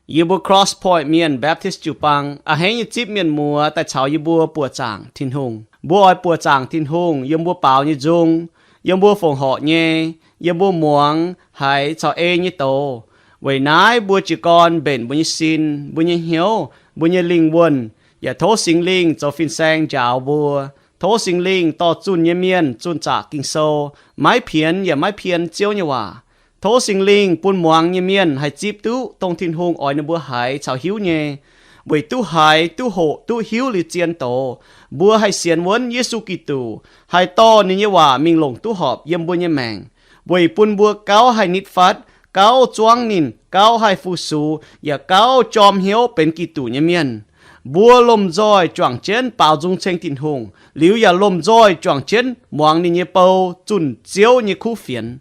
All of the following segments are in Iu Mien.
Yie mbuo Cross Point Mienh Baptist jiu-baang a'hneiv nyei zipv mienh muoz daaih caux yie mbuo buoqc zaangc Tin-Hungh. Mbuo oix buoqc zaangc Tin-Hungh yiem mbuo baaux nyei nzung, yiem mbuo fongc horc nyei, yiem mbuo muangx haiz caux ei nyei doz. Weic naaiv mbuo jiez gorn mbenc mbuo nyei sin, mbuo nyei hnyouv, mbuo nyei lingh wuonh, yaac tov Singx Lingh zoux fin-saeng njaaux mbuo. Tov Singx Lingh dorh zunh nyei mienh zunh zaqc Ging-Sou, maiv pienx yaac maiv pien Ziouv nyei waac. Tov Singx Lingh bun muangx nyei mienh haih zipv duqv dongh Tin-Hungh oix ninh mbuo haiz caux hiuv nyei, weic duqv haiz, duqv hoqc, duqv hiuv liuz zien doz, mbuo haih sienx wuonv Yesu Giduc, haih dorh ninh nyei waac mingh longc duqv horpc yiem mbuo nyei maengc, weic bun mbuo gauh haih nitv fatv, gauh zuangv ninh, gauh haih fu-sux, yaac gauh jorm hnyouv benx Giduc nyei mienh. Mbuo lomh nzoih juangc jienv baaux nzung ceng Tin-Hungh, liuz yaac lomh nzoih juangc jienv muangx ninh nyei bou zunh Ziouv nyei kuv fienx.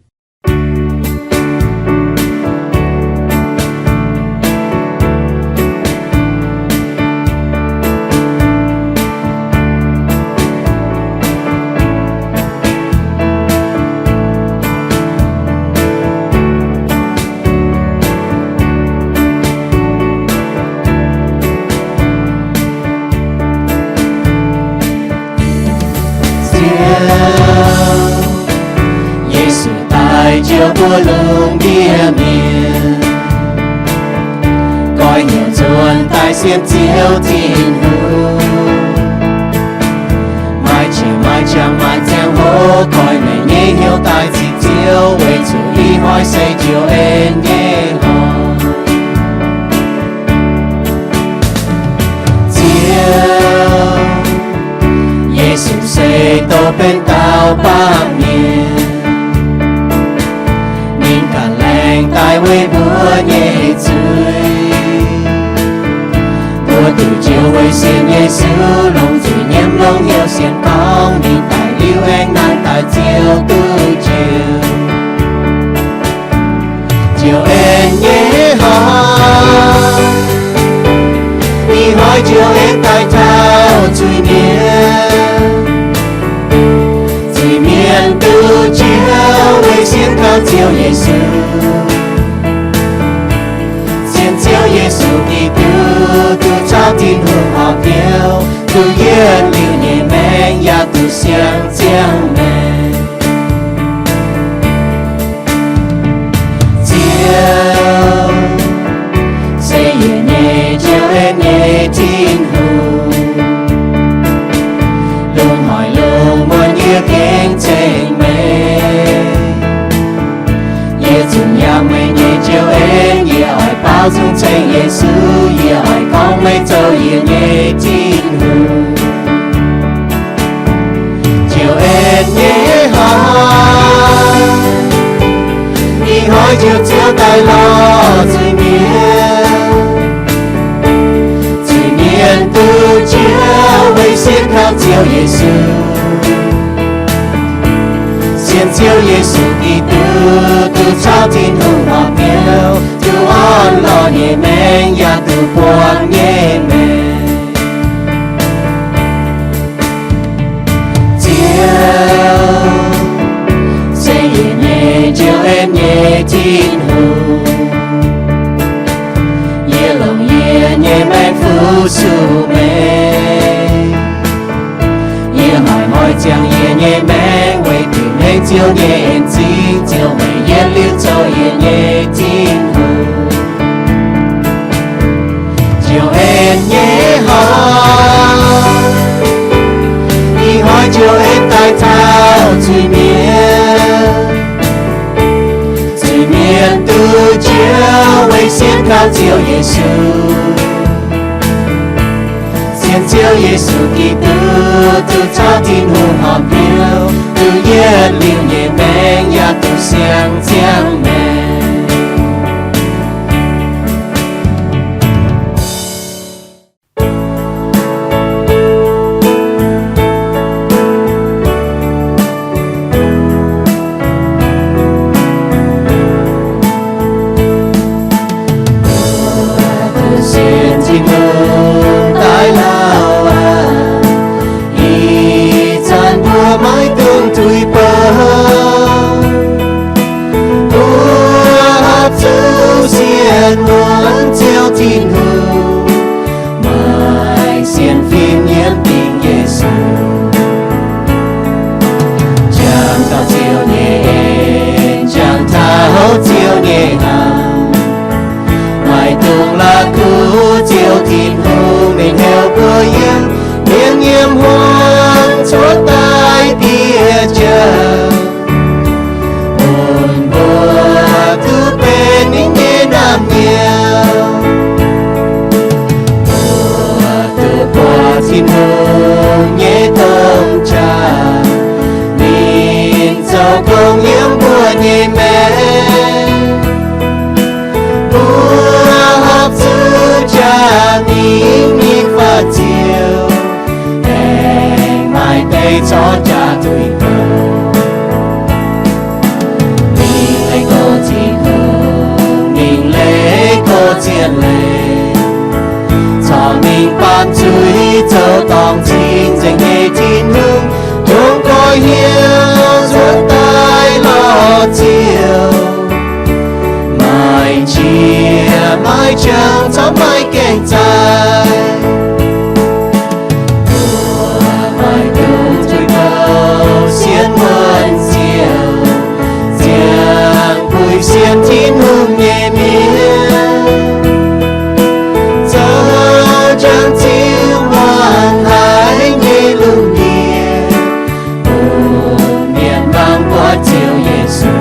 Ziouv, Yesu daaih njoux mbuo lungh ndiev mienh, goiv hnyouv nzuonx daaih sienx Ziouv Tin-Hungh. Maaih qiex maaih qangx maaih ziangh hoc goiv meih nyei hnyouv daaih ziqc Ziouv, weic zuqc ih hnoi se Ziouv en nyei hlorh. Ziouv, Yesu se douz benx daauh baamh mienh, ninh ganh laengz daaih weic mbuo nyei zuiz. Mbuo duqv Ziouv weic sienx Yesu longc zuiz nyiemv longc hnyouv sienx gorngv ninh daic liuz aengx naaic daaih Ziouv duqv Ziouv. Ziouv en nyei hlorh, ih hnoi Ziouv en daaih taux zuiz mienh. Zuiz mienh duqv Ziouv weic sienx kaux Ziouv Yesu. Sienx Ziouv Yesu Giduc, duqv caux Tin-Hungh horpc hnyouv, duqv yietc liuz nyei maengc yaac duqv siang-ziangh maengc. Ziouv, se yie nyei Ziouv, en nyei Tin-Hungh, lungh haaix lungh muonz yie gengh ceng meih. Yie zunc yaac meih nyei Ziouv en, yie oix baaux nzung ceng Yesu, yie oix gorngv meih zoux yie nyei Tin-Hungh. Ziouv en nyei hlorh, ih hnoi Ziouv, Ziouv daaih lorz zuiz mienh. Zuiz mienh duqv Ziouv weic sienx kaux Ziouv Yesu. Sienx Ziouv Yesu Giduc, duqv caux Tin-Hungh horpc hnyouv, duqv orn-lorqc nyei maengc yaac duqv buangh nyei maengc. Ziouv, se yie nyei Ziouv, en nyei Tin-Hungh, yie longc yie nyei maengc fu-sux meih. Yie hnoi-hnoi ziangh yie nyei maengc weic bieqc hengx Ziouv nyei en-zingh, Ziouv meih yietc liuz zoux yie nyei Tin-Hungh. Ziouv en nyei hlorh, ih hnoi Ziouv en daaih taux zuiz mienh. Zuiz mienh duqv Ziouv weic sienx kaux Ziouv Yesu. Sienx Ziouv Yesu Giduc, duqv caux Tin-Hungh horpc hnyouv, duqv yietc liuz nyei maengc yaac duqv siang-ziangh maengc. Sienx Tin-Hungh daaih lauh aqv, ih zanc mbuo maiv dungx tuix bouh. Mbuo horpc zuqc sienx muonc Ziouv Tin-Hungh mingh heuc mbuo yiem, mienh yiem huaang cuotv daaih bieqc jauv. Bun mbuo duqv benx ninh nyei naamh nyouz, mbuo duqv buatc Tin-Hungh nyei domh qaqv, ninh zoux gong yiem mbuo nyei maengc. Mbuo horpc zuqc jaax mingh nyei faah ziouc aengx maaih deix corc jaax tuix gouv. Mingh leih go Tin-Hungh, mingh leih go zien leiz, corc mingh baamh zuiz zoux dorngc cing-nzengc nyei Tin-Hungh, tongx gorx-youz cuotv daaih lorz Ziouv, maaih qiex maaih qangx corc maaih gaengh zaih. Mbuo maaih dongh tuix gouv sienx wuonh Ziouv, ziangh buix sienx Tin-Hungh nyei mienh, zoux jangx ziux muangx haiz nyei lungh ndiev, bun mienh mangc buatc Ziouv Yesu.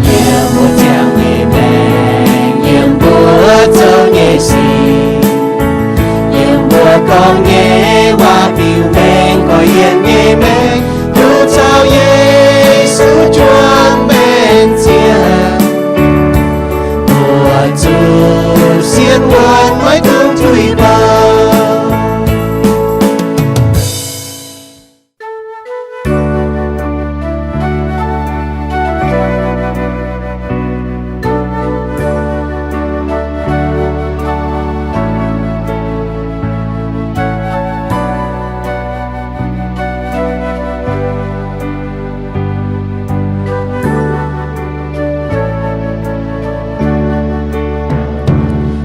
Yiem mbuo ziangh nyei maengc, yiem mbuo zoux nyei sic, yiem mbuo gorngv nyei waac biux mengh gorx-youz nyei maengc, duqv caux Yesu juangc mbenc ziangh, mbuo zuqc sienx wuonh maiv dungx tuix gouv.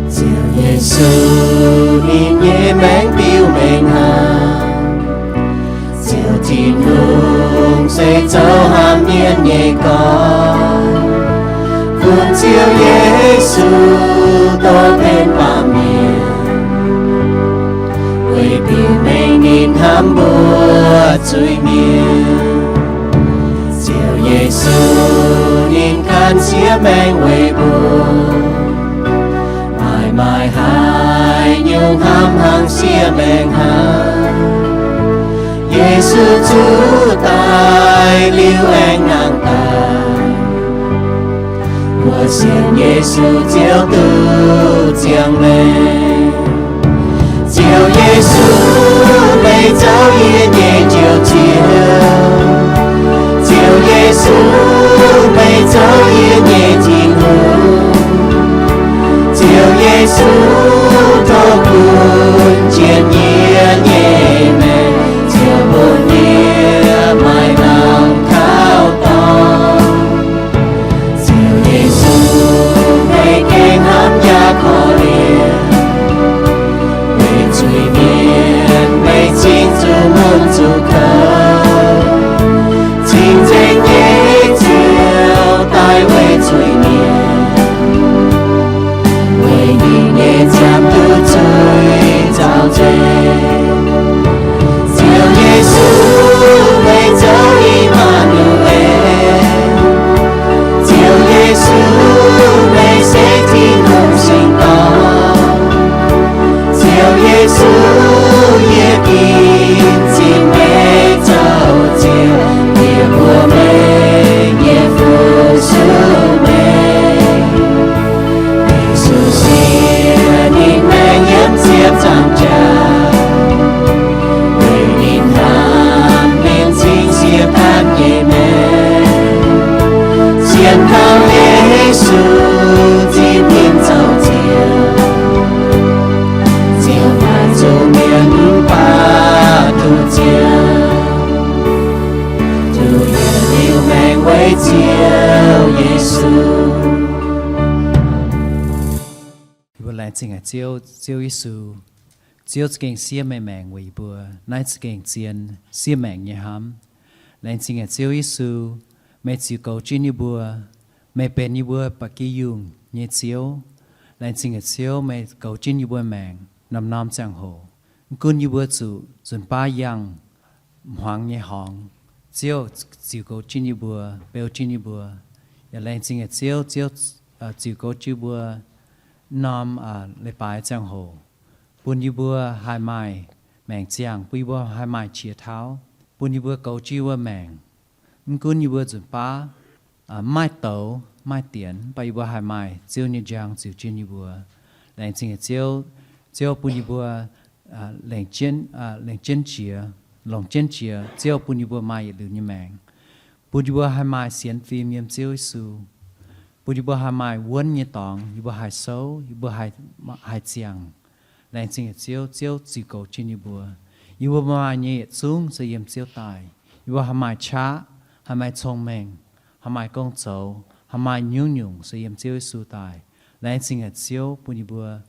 Ziouv Yesu, ninh nyei maengc biux mengh hnangv. Ziouv Tin-Hungh se zoux hnamv mienh nyei gorn, bun Ziouv Yesu dorh benx baamh mienh, weic biux mengh ninh hnamv mbuo zuiz-mienh. Ziouv Yesu, ninh gan siev maengh weic mbuo, maaih maaih haaix nyungc hnamv hlang siev maengh hnangv. Yesu zuqc daaih liuz aengx nangh daaih, mbuo sienx Yesu Ziouv duqv ziangh maengc. Ziouv Yesu, meih zoux yie nyei Njoux Ziouv. Ziouv Yesu, meih zoux yie nyei Tin-Hungh. Ziouv Yesu, tov gunv jienv yie nyei maengc, Ziouv, bun yie maaih lamh kaux dorngx. Ziouv Yesu, meih gengh hnamv yaac korv-lienh, weic zuiz-mienh meih cingx zuqc mun zuqc kouv. Cing-nzengc nyei Ziouv daaih weic zuiz-mienh, weic ninh nyei nziaamv duqv zuiz zaux nzengc. Ziouv Yesu, meih zoux I^maa^nu^en. Ziouv Yesu, meih se Tin-Hungh singx dorngx. Ziouv Yesu, yie ginv zipv meih zoux Ziouv, yie mbuox meih, yie fu-sux meih. Yesu siev ninh maengc yiem ziepc nzaangc jaax, weic ninh hnamv mienh cingx siev gaanv nyei maengc. Sienx kaux Yesu zipv ninh zoux Ziouv, Ziouv maaih zuqc mienh mv baac duqv ziangh, duqv yietc liuz maengc weic Ziouv Yesu. Yie mbuo laengz zingh haic Ziouv, Ziouv Yesu. Ziouv za'gengh siev meih maengc weic yie mbuo. Naaiv za'gengh zien siev maengc nyei hnamv. Laengz zingh haic Ziouv Yesu, meih ziux goux jienv yie mbuo. Meih benx yie mbuo ba'gi yungh nyei Ziouv. Laengz zingh nyei Ziouv, meih goux jienv yie mbuo maengc norm-norm ziangh hoc. Mv gunv yie mbuo zuqc nzunc baav yangh hmuangx nyei horngz, Ziouv ziux goux jienv yie mbuo, beu jienv yie mbuo. Yaac laengz zingh nyei Ziouv, Ziouv ziux goux jienv yie mbuo norm leiz-baaix ziangh hoc, bun yie mbuo haih maaih maengc ziangh, bun yie mbuo haih maaih qiex tauv, bun yie mbuo goux jienv yie mbuo maengc. Mv gunv yie mbuo nzunc baav mv maaih douz, mv maaih dienx, mv baac yie mbuo haih maaih Ziouv nyei njang ziux jienv yie mbuo. Laengz zingh nyei Ziouv, Ziouv bun yie mbuo lengc jienv jiex, longc jienv jiex, Ziouv bun yie mbuo maaih yietc liuz nyei maengc, bun yie mbuo haih maaih sienx fim yiem Ziouv Yesu, bun yie mbuo haih maaih wuonv nyei dorngx, yie mbuo haih souv, yie mbuo haih ziangh. Laengz zingh nyei Ziouv, Ziouv ziux goux jienv yie mbuo. Yie mbuo maaih nyei yietc zungv se yiem Ziouv daaih. Yie mbuo haih maaih qaqv, haih maaih cong-mengh, haih maaih gong-zoux, haih maaih nyungc-nyungc se yiem Ziouv Yesu daaih. Laengz zingh nyei Ziouv bun yie mbuo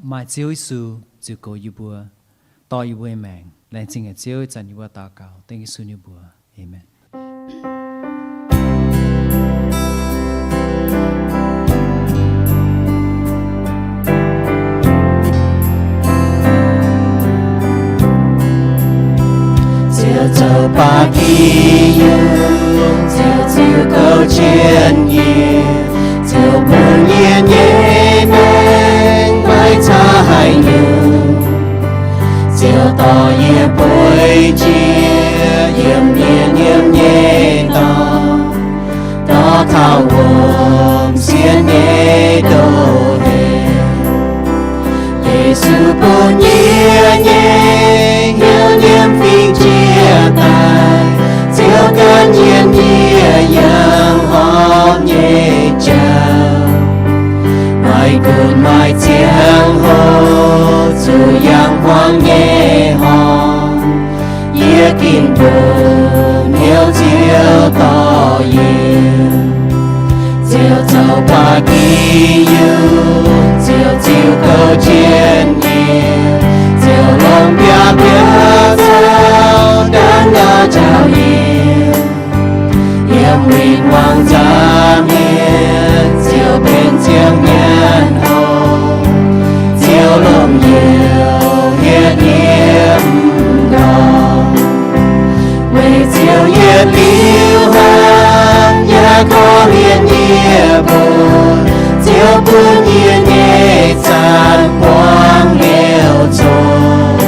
maaih Ziouv Yesu ziux goux yie mbuo, dorh yie mbuo nyei maengc. Laengz zingh nyei Ziouv, ih zanc yie mbuo daux gaux dengv Yesu nyei mbuox. Aamen. Ziouv zoux baac gi yungz, Ziouv ziux goux jienv yie, Ziouv bun yie nyei maengc maiv caux haaix nyungc. Ziouv dorh yie bueix jiex yiem yie nyiemc nyei dorngx, dorh taux wuom sienx nyei ndoh heix. Yesu bun yie nyei hnyouv nyiemv fingx jiex daaih, Ziouv gan yie yangh horpc nyei jauv. Maaih gunv maaih ziangh hoc zuqc yangh hmuangx nyei horngh, yie ginv bun hnyouv Ziouv dorh yie. Ziouv zoux baac gi yungz, Ziouv ziux goux jienv yie, Ziouv longc biaav-biaav caux ndaangc nor njaaux yie. Yiem win-wangv nza'hmien Ziouv benx Ziouv nyanc hlo, Ziouv longc youz hietv yie m'ndorm. Weic Ziouv yietc liuz hlang yaac korv-lienh yie mbuo, Ziouv bun yie nyei zanc buangv heuc cong.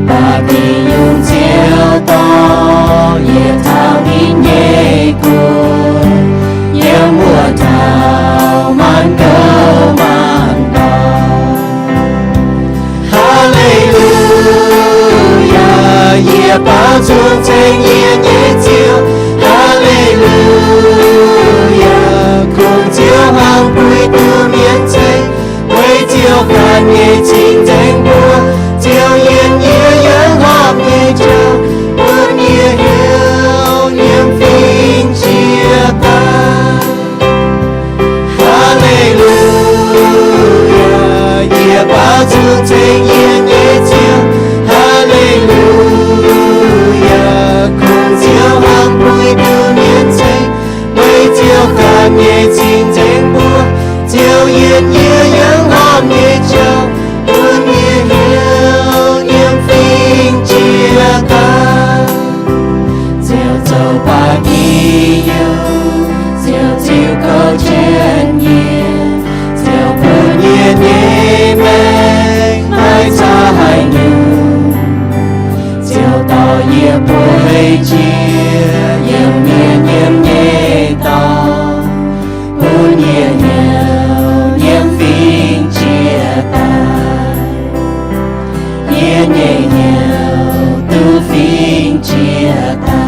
Baac gi yungz Ziouv dorh yie taux ninh nyei guoqv, yiem wuov taux maanc gouv maanc ndorm. Haa^le^lu^yaa, yie baaux nzung ceng yie nyei Ziouv. Haa^le^lu^yaa, kungx Ziouv hnangv puix duqv mienh ceng, weic Ziouv ganh nyei cing-nzengc mbuo. Ziouv yiem yie yangh horpc nyei jauv, bun yie hnyouv nyiemv fingx jiex daaih. Haa^le^lu^yaa, yie baaux nzung ceng yie nyei Ziouv. Haa^le^lu^yaa, kungx Ziouv hnangv puix duqv mienh ceng, weic Ziouv ganh nyei cing-nzengc mbuo. Ziouv yiem yie yangh horpc nyei jauv, bun yie hnyouv nyiemv fingx jiex daaih. Ziouv zoux baac gi yungz, Ziouv ziux goux jienv yie, Ziouv bun yie nyei maengc maiv caux haaix nyungc. Ziouv dorh yie bueix jiex yiem mienh nyiemc nyei dorngx, bun yie hnyouv nyiemv fingx jiex daaih. Yie nyei hnyouv duqv fingx jiex daaih.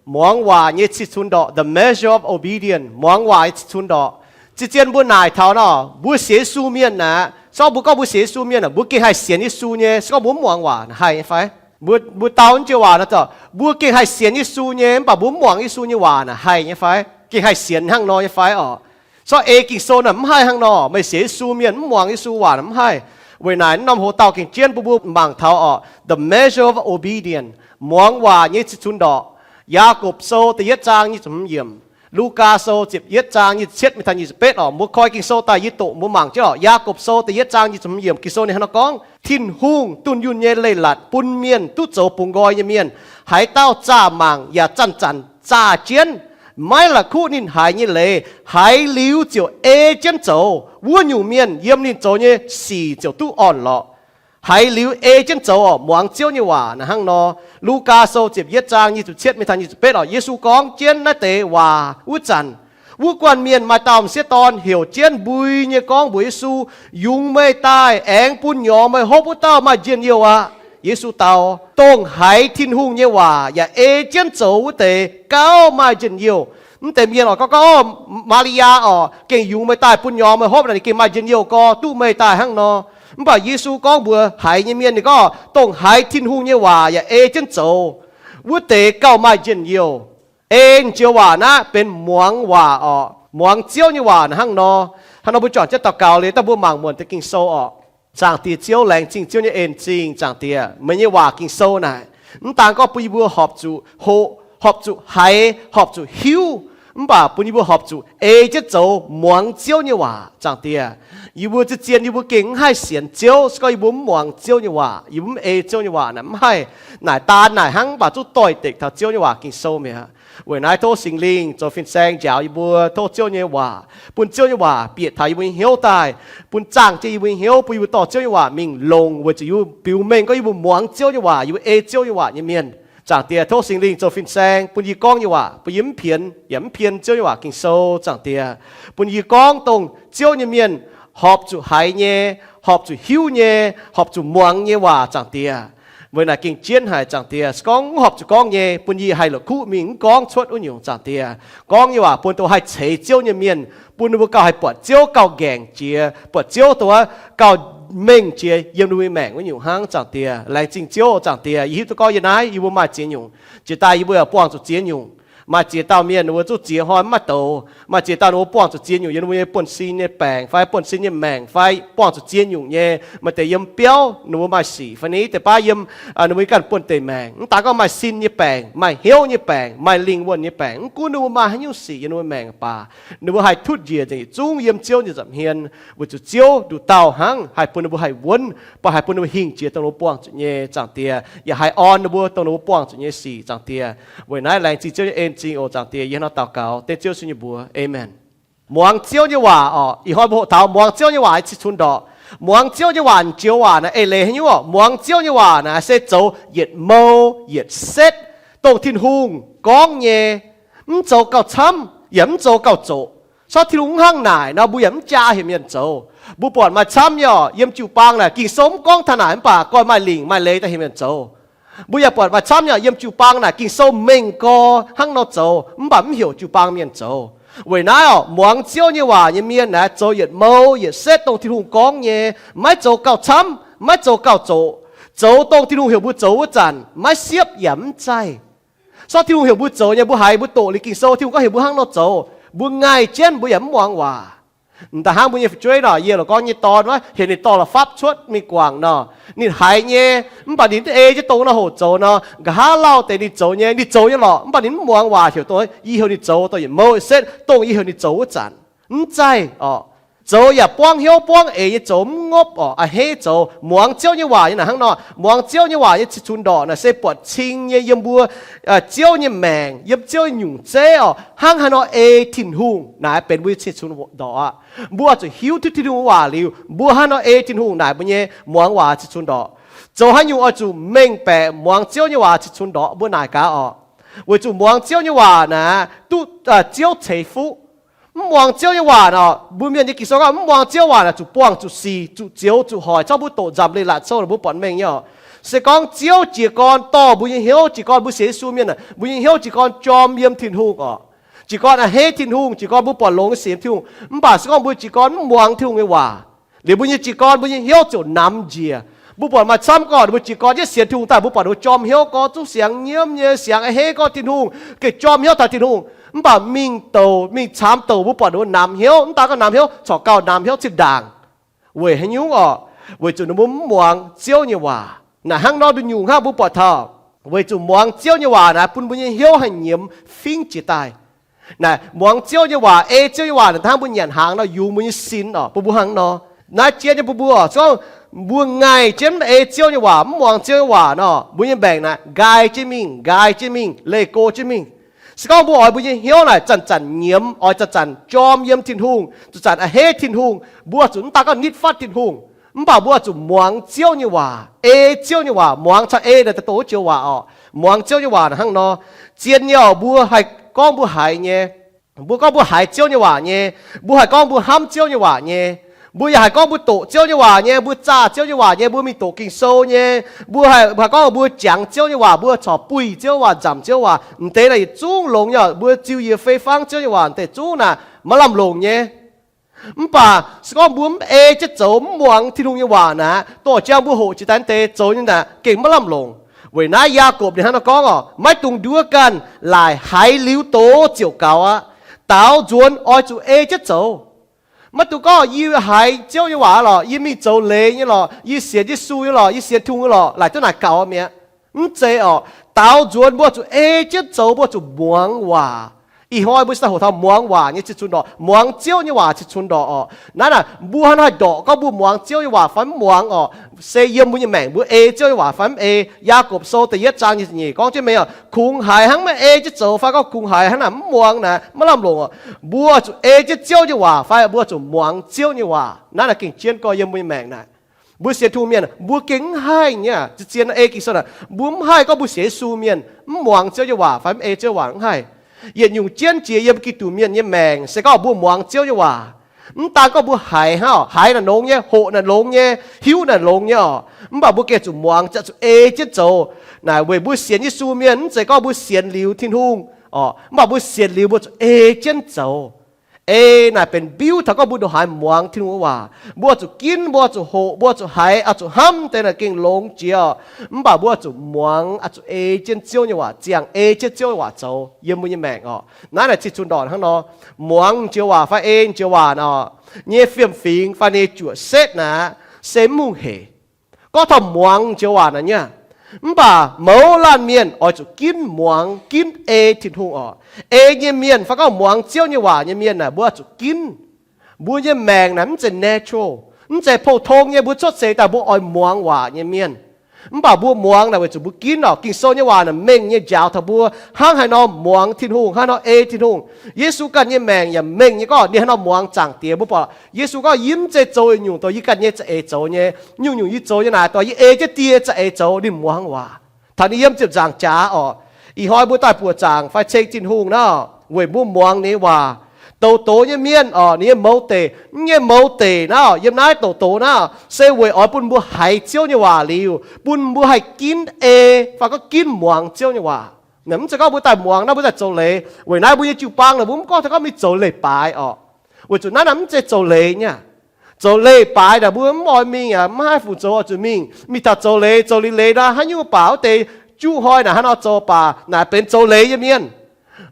Muangx waac nyei cih-cun ndorqc, the measure of obedience, muangx waac nyei cih-cun ndorqc. Zien-zien mbuo naaic taux nor, mbuo sienx Yesu mienh aqv, se gorngv mbuo gorngv mbuo sienx Yesu mienh aqv, mbuo gengh haih sienx Yesu nyei, se gorngv mbuo mv muangx waac haih nyei fai? Mbuo, mbuo dau naaiv joux waac nor, mbuo gengh haih sienx Yesu nyei, mv baac mbuo mv muangx Yesu nyei waac naaic haih nyei fai? Gengh haih sienx hnangv nor nyei fai orqc? Zorqv ei Ging-Sou naaic mv haih hnangv nor, meih sienx Yesu mienh mv muangx Yesu waac naaic mv haih. Weic naaic norm hoc-dauh gengh jienv bun mbuo mangc taux orqc, the measure of obedience, muangx waac nyei cih-cun ndorqc. Yaagorpc Sou da'yietv zaang nyic ziepc hmz yiemc, Lugaa Sou ziepc yietv zaang nyic ziepc cietv mingh taux nyic ziepc betv oc. Mbuo koi Ging-Sou daaih yie doqc mbuo mangc jienv oc. Yaagorpc Sou da'yietv zaang nyic ziepc hmz yiemc, Ging-Sou ninh hnangv nor gorngv, Tin-Hungh dunh yunh nyei leiz-latc bun mienh duqv zoux bungx nqoi nyei mienh, haaix dauh zaah mangc yaac zanc-zanc zaah jienv, maiv la'kuqv ninh haiz nyei leiz, haiz liuz ziouc ei jienv zoux, wuov nyungc mienh yiem ninh zoux nyei sic ziouc duqv orn-lorqc. Haiz liuz ei jienv zoux oc, muangx Ziouv nyei waac naaic hnangv nor. Lugaa Sou ziepc yietv zaang nyic ziepc cietv mingh taux nyic ziepc betv oc. Yesu gorngv jienv naaiv deix waac wuov zanc, wuov guanh mienh maaih dauh m'sieqv dorn heuc jienv mbui nyei gorngv mbuox Yesu, Yungz meih daaih aengx bun nyorx meih hopv wuov dauh maaih njien-youh aqv. Yesu dau, Dongh haiz Tin-Hungh nyei waac yaac ei jienv zoux wuov deix gauh maaih njien-youh. Mv deix mienh oc gorngv, Ov, Maa^li^yaa oc, gengh yungz meih daaih bun nyorx meih hopv naaic ninh gengh maaih njien-youh gorx, duqv meih daaih hnangv nor. Mv baac Yesu gorngv mbuox haiz nyei mienh, ninh gorngv, Dongh haiz Tin-Hungh nyei waac yaac ei jienv zoux, wuov deix gauh maaih njien-youh. Ei joux waac naaiv benx muangx waac oc. Muangx Ziouv nyei waac naaic hnangv nor. Hnangv nor mbuo juangc jienv daux gaux liuz, daaih mbuo mangc muonc deix Ging-Sou oc. Zaangc Diex Ziouv, laengz zingh Ziouv nyei en zingh. Zaangc Diex, meih nyei waac Ging-Sou naaic, mv daan gorngv bun yie mbuo horpc zuqc hoqc, horpc zuqc haiz, horpc zuqc hiuv, mv baac bun yie mbuo horpc zuqc ei jienv zoux muangx Ziouv nyei waac. Zaangc Diex, yie mbuo zien-zien yie mbuo gengh mv haih sienx Ziouv se gorngv yie mbuo mv muangx Ziouv nyei waac, yie mbuo mv ei Ziouv nyei waac naaic mv haih. Naaic daan naaic hnangv mv baac zungv doix-dekc taux Ziouv nyei waac Ging-Sou mi'aqv. Weic naaiv tov Singx Lingh zoux fin-saeng njaaux yie mbuo, tov Ziouv nyei waac, bun Ziouv nyei waac bieqc taux yie mbuo nyei hnyouv daaih, bun zaangh jienv yie mbuo nyei hnyouv, bun yie mbuo dorh Ziouv nyei waac mingh longc weic zuqc yie mbuo biux mengh gorngv yie mbuo muangx Ziouv nyei waac, yie mbuo ei Ziouv nyei waac nyei mienh. Zaangc Diex, tov Singx Lingh zoux fin-saeng bun yie gorngv nyei waac, bun yie mv pienx yaac mv pien Ziouv nyei waac Ging-Sou. Zaangc Diex, bun yie gorngv dongh Ziouv nyei mienh horpc zuqc haiz nyei, horpc zuqc hiuv nyei, horpc zuqc muangx nyei waac. Zaangc Diex, weic naaic gengh jienv haic. Zaangc Diex, se gorngv mv horpc zuqc gorngv nyei, bun yie haih la'kuqv mingh mv gorngv cuotv wuov nyungc. Zaangc Diex, gorngv nyei waac bun dongh haih ceix Ziouv nyei mienh, bun ninh mbuo gauh haih buatc Ziouv gauh nqaengc jiex, buatc Ziouv dongh wuov gauh mengh jiex yiem ninh mbuo nyei maengc wuov nyungc hnangv. Zaangc Diex, laengz zingh Ziouv. Zaangc Diex, yie hiuv duqv gorngv yie naaiv yie mbuo maaih ziex nyungc. Jiex daaih yie mbuo yaac buangh zuqc ziex nyungc. Maaih ziex dauh mienh ninh mbuo zungv ziex hnoi mv maaih douz. Maaih ziex dauh ninh mbuo buangh zuqc ziex nyungc yiem ninh mbuo nyei buonv-sin nyei baengc fai buonv-sin nyei maengc fai buangh zuqc ziex nyungc nyei. Maaih deix yiem biauv ninh mbuo maaih sic fai ni deix baav yiem ninh mbuo nyei ganh buonv-deic maengc. Mv daan gorngv maaih sin nyei baengc, maaih hnyouv nyei baengc, maaih lingh wuonh nyei baengc, mv gunv ninh mbuo maaih haaix nyungc sic yiem ninh mbuo maengc baac, ninh mbuo haih tutv njiec zungv yiem Ziouv nyei nza'hmien, weic zuqc Ziouv nduqc dauh hnangv haih bun ninh mbuo haih wuonv, baac haih bun ninh mbuo hingh jiex dongh ninh mbuo buangh zuqc nyei. Zaangc Diex, yaac haih orn ninh mbuo dongh ninh mbuo buangh zuqc nyei sic. Zaangc Diex, weic naaiv laengz zingh Ziouv nyei en-zingh oc. Zaangc Diex, yie hnangv nor daux gaux dengv Ziouv Yesu nyei mbuox. Aamen. Muangx Ziouv nyei waac oc. Ih hnoi mbuo hoqc taux muangx Ziouv nyei waac cing-cun ndorqc. Muangx Ziouv nyei waac joux waac naaic eix leiz haaix nyungc oc? Muangx Ziouv nyei waac naaic se zoux yietc mou yietc setv dongh Tin-Hungh gorngv nyei, mv zoux gauh camv yaac mv zoux gauh zoqc. Sortv Tin-Hungh mv hnangv naaic nor, mbuo yaac mv jaa heuc mienh zoux. Mbuo buatc maaih camv nyei oc, yiem jiu-baang naaic Ging-Sou mv gorngv taux naaic mv baac goi maaih lingc maaih leiz daaih heuc mienh zoux. Mbuo yaac buatc maaih camv nyei oc, yiem jiu-baang naaic Ging-Sou mengh gorx hnangv nor zoux mv baac mv heuc jiu-baang mienh zoux. Weic naaiv oc, muangx Ziouv nyei waac nyei mienh naaic zoux yietc mou yietc setv dongh Tin-Hungh gorngv nyei, maiv zoux gauh camv, maiv zoux gauh zoqc. Zoux dongh Tin-Hungh heuc mbuo zoux wuov zanc, maiv siepv yaac mv zaih. Sortv Tin-Hungh heuc mbuo zoux nyei, mbuo haiz mbuo doqc liuz Ging-Sou, Tin-Hungh gorngv heuc mbuo hnangv nor zoux, mbuo ngaih jienv mbuo yaac mv muangx waac. Da'hnangv mbuo nyei fu'jueiv nor, yie loc gorngv nyei dorn wuov, heuc ninh dorh la'fapv cuotv mingh guangc nor, ninh haiz nyei, mv baac ninh mv ei jienv dongh nor hoqc zoux nor, nqa'haav lauh deix ninh zoux nyei, ninh zoux nyei lorqc, mv baac ninh mv muangx waac heuc dongh yie heuc ninh zoux dongh yietc mou setv dongh yie heuc ninh zoux wuov zanc, mv zaih oc. Zoux yaac buangv hnyouv buangv eix nyei zoux, mv ngopv oc, a'hneiv zoux. Muangx Ziouv nyei waac nyei naaic hnangv nor. Muangx Ziouv nyei waac nyei cing-cun ndorqc naaic se buatc cing nyei yiem mbuo Ziouv nyei maengc, yiem Ziouv nyei nyungc zeiv oc, hnangv haaix nor ei Tin-Hungh naaic benx mbuo nyei cing-cun ndorqc aqv. Mbuo oix zuqc hiuv duqv Tin-Hungh waac liuz, mbuo hnangv haaix nor ei Tin-Hungh naaic mbuo nyei muangx waac cing-cun ndorqc. Zoux haaix nyungc oix zuqc mengh baeqc muangx Ziouv nyei waac cing-cun ndorqc, mbuo naaic gaax oc. Weic zuqc muangx Ziouv nyei waac naaic duqv Ziouv ceix fuqv. Mv muangx Ziouv nyei waac nor, mbuo mienh nyei Ging-Sou gorngv mv muangx Ziouv waac naaic zuqc buangh zuqc sic, zuqc zioux zuqc hoic. Zorqv mbuo doqc nzamc leiz-latc sou naaic mbuo buatc mengh nyei oc. Se gorngv Ziouv jiez gorn dorh mbuo nyei hnyouv, jiez gorn mbuo sienx Yesu mienh, mbuo nyei hnyouv jiez gorn jorm yiem Tin-Hungh oc. Jiez gorn a'hneiv Tin-Hungh, jiez gorn mbuo buatc longx nyei sic yiem Tin-Hungh. Mv baac se gorngv mbuo jiez gorn mv muangx Tin-Hungh nyei waac liuz, mbuo nyei jiez gorn, mbuo nyei hnyouv ziouc namx njiec. Mbuo buatc maaih camv gorngv mbuo jiez gorn yietv sienx Tin-Hungh daaih, mbuo buatc ninh mbuo jorm hnyouv gorngv zungv siang nyiemv nyei, siang a'hneiv gorngv Tin-Hungh, gengh jorm hnyouv taux Tin-Hungh. Mv baac mingh douc, mingh caamx douc mbuo buatc ninh mbuo namx hnyouv. Mv daan gorngv namx hnyouv, corc gauh namx hnyouv zinh ndaangc. Weic haaix nyungc orqc? Weic zuqc ninh mbuo mv muangx Ziouv nyei waac. Naaic hnangv nor nduqc nyungc hnangv mbuo buatc taux Weic zuqc muangx Ziouv nyei waac naaic bun mbuo nyei hnyouv haih nyiemz fingx jiex daaih. Naaic muangx Ziouv nyei waac, ei Ziouv nyei waac naaic hnangv mbuo nyanc hnaangx nor yungz mbuo nyei sin oc. Bun mbuo hnangv nor, naaiv jien nyei bun mbuo, se gorngv mbuo ngaih jienv mv ei Ziouv nyei waac, mv muangx Ziouv nyei waac nor, mbuo nyei maengc naaic nqaai jienv mingh, nqaai jienv mingh, leih go jienv mingh. Se gorngv mbuo oix mbuo nyei hnyouv naaic zanc-zanc nyiemz, oix zanc-zanc jorm yiem Tin-Hungh, zanc-zanc a'hneiv Tin-Hungh, mbuo zuqc mv daan gorngv nitv fatv Tin-Hungh, mv baac mbuo zuqc muangx Ziouv nyei waac, ei Ziouv nyei waac. Muangx caux ei naaic daaih doqc wuov joux waac oc. Muangx Ziouv nyei waac hnangv nor, zien nyei oc. Mbuo haih gorngv mbuo haiz nyei, mbuo gorngv mbuo haiz Ziouv nyei waac nyei, mbuo haih gorngv mbuo hnamv Ziouv nyei waac nyei, mbuo yaac haih gorngv mbuo doqc Ziouv nyei waac nyei, mbuo zaah Ziouv nyei waac nyei, mbuo mingh doqc Ging-Sou nyei, mbuo haih, haih gorngv mbuo jangx Ziouv nyei waac, mbuo corc buih Ziouv waac, nzamc Ziouv waac, m'deix naaic yietc zungv longx nyei oc. Mbuo ziux yie fei fangv Ziouv nyei waac, m'deix zungv naaic maiv lamh longc nyei. Mv baac se gorngv mbuo mv ei jienv zoux, mv muangx Tin-Hungh nyei waac naaic, dorh jang mbuo hoqc jiex daaih deix zoux nyei naaic gengh maiv lamh longc. Weic naaiv Yaagorpc ninh hnangv naaiv gorngv oc, maiv dungx nduov ganh, laaic haiz liuz doz ziouc gaux aqv. Daaux nzuonx oix zuqc ei jienv zoux. Maiv dungx gorngv yie haiz Ziouv nyei waac lorqc, yie mingh zoux leiz nyei lorqc, yie sienx Yesu nyei lorqc, yie sienx Tin-Hungh nyei lorqc, laaic duqv naaic gaux mi'aqv. Mv zeiz oc. Daaux nzuonx mbuo zuqc ei jienv zoux, mbuo zuqc muangx waac. Ih hnoi mbuo se daaih hoqc taux muangx waac nyei cih cunx ndorqc, muangx Ziouv nyei waac cih cunx ndorqc oc. Naaiv naaic mbuo hnangv haaix ndorqc gorngv mbuo muangx Ziouv nyei waac fai mv muangx oc, se yiem mbuo nyei maengc mbuo ei Ziouv nyei waac fai mv ei. Yaagorpc Sou da'yietv zaang nyic gorngv jienv mingh oc, kungx haiz hnangv maiv ei jienv zoux fai gorngv kungx haiz hnangv naaic mv muangx naaic maiv lamh longc oc. Mbuo zuqc ei jienv Ziouv nyei waac fai mbuo zuqc muangx Ziouv nyei waac. Naaiv naaic gengh jienv gorx yiem mbuo nyei maengc naaic. Mbuo sienx Tin-Hungh mienh mbuo gengh mv haih nyei. Zien-zien ei Ging-Sou naaic mbuo mv haih gorngv mbuo sienx Yesu mienh mv muangx Ziouv nyei waac fai mv ei Ziouv waac, mv haih. Yietc nyungc jienv jiex yiem Giduc mienh nyei maengc se gorngv mbuo muangx Ziouv nyei waac. Mv daan gorngv mbuo haiz hnangv, haiz naaic longx nyei, hoqc naaic longx nyei, hiuv naaic longx nyei oc, mv baac mbuo gengh zuqc muangx, zuqc ei jienv zoux. Naaic weic mbuo sienx Yesu mienh mv zeiz gorngv mbuo sienx liuz Tin-Hungh oc, mv baac mbuo sienx liuz mbuo zuqc ei jienv zoux. Ei naaic benx mbiuv taux gorngv mbuo ndongc haaix muangx Tin-Hungh nyei waac. Mbuo zuqc ginv, mbuo zuqc hoqc, mbuo zuqc haiz, oix zuqc hnamv deix naaic gengh longx jiex oc. Mv baac mbuo zuqc muangx, oix zuqc ei jienv Ziouv nyei waac ziangh, ei jienv Ziouv nyei waac zoux yiem mbuo nyei maengc oc. Naaiv naaic cih cunx ndorqc hnangv nor. Muangx joux waac fai ei joux waac nor, nyei fiem-fingx fai nyei juoqc setv naaic se mv hungh hec. Gorngv taux muangx joux waac naaic nyei, mv baac mouz laanh mienh oix zuqc ginv muangx, ginv ei Tin-Hungh oc. Ei nyei mienh fai gorngv muangx Ziouv nyei waac nyei mienh naaic mbuo oix zuqc ginv. Mbuo nyei maengc naaic mv zeiz natural, mv zeiz pou-tong nyei mbuo cuotv seix daaih mbuo oix muangx waac nyei mienh. Mv baac mbuo muangx naaic weic zuqc mbuo ginv oc. Ging-Sou nyei waac naaic mengh nyei njaaux taux mbuo hnangv haaix nor muangx Tin-Hungh, hnangv haaix nor ei Tin-Hungh. Yesu ganh nyei maengc yaac mengh nyei gorngv ninh hnangv haaix nor muangx Zaangc Diex. Mbuo buatc Yesu gorngv, yie mv zeiz zoux nyungc dongh yie ganh nyei za'eix zoux nyei. Nyungc-nyungc yie zoux nyei naaic dongh yie ei jienv Die za'eix zoux. Ninh muangx waac. Taux ninh yiem ziepc nzaangc jaax oc, ih hnoi mbuo daaih buoqc zaangc fai ceng Tin-Hungh naaic weic mbuo muangx ninh nyei waac. Douz-douz nyei mienh oc, ninh nyei mouz deic, mv nyei mouz deic naaic, yiem naaiv douz-douz naaic se weic oix bun mbuo haiz Ziouv nyei waac liuz, bun mbuo haih ginv ei fai gorngv ginv muangx Ziouv nyei waac. Mv zeiz gorngv mbuo daaih muangx naaiv mbuo daaih zoux leiz. Weic naaiv mbuo nyei jiu-baang naaic mbuo mv gorngv taux gorngv mingh zoux leiz-baaix oc. Weic zuqc naaiv naaic mv zeiz zoux leiz nyei. Zoux leiz-baaix naaic mbuo mv oix mingh aqv, mv haih fungc zoux oix zuqc mingh. Mingh taux zoux leiz, zoux liuz leiz nor haaix nyungc baac wuov deix juqv hnoi naaic hnangv nor zoux baac naaic benx zoux leiz nyei mienh.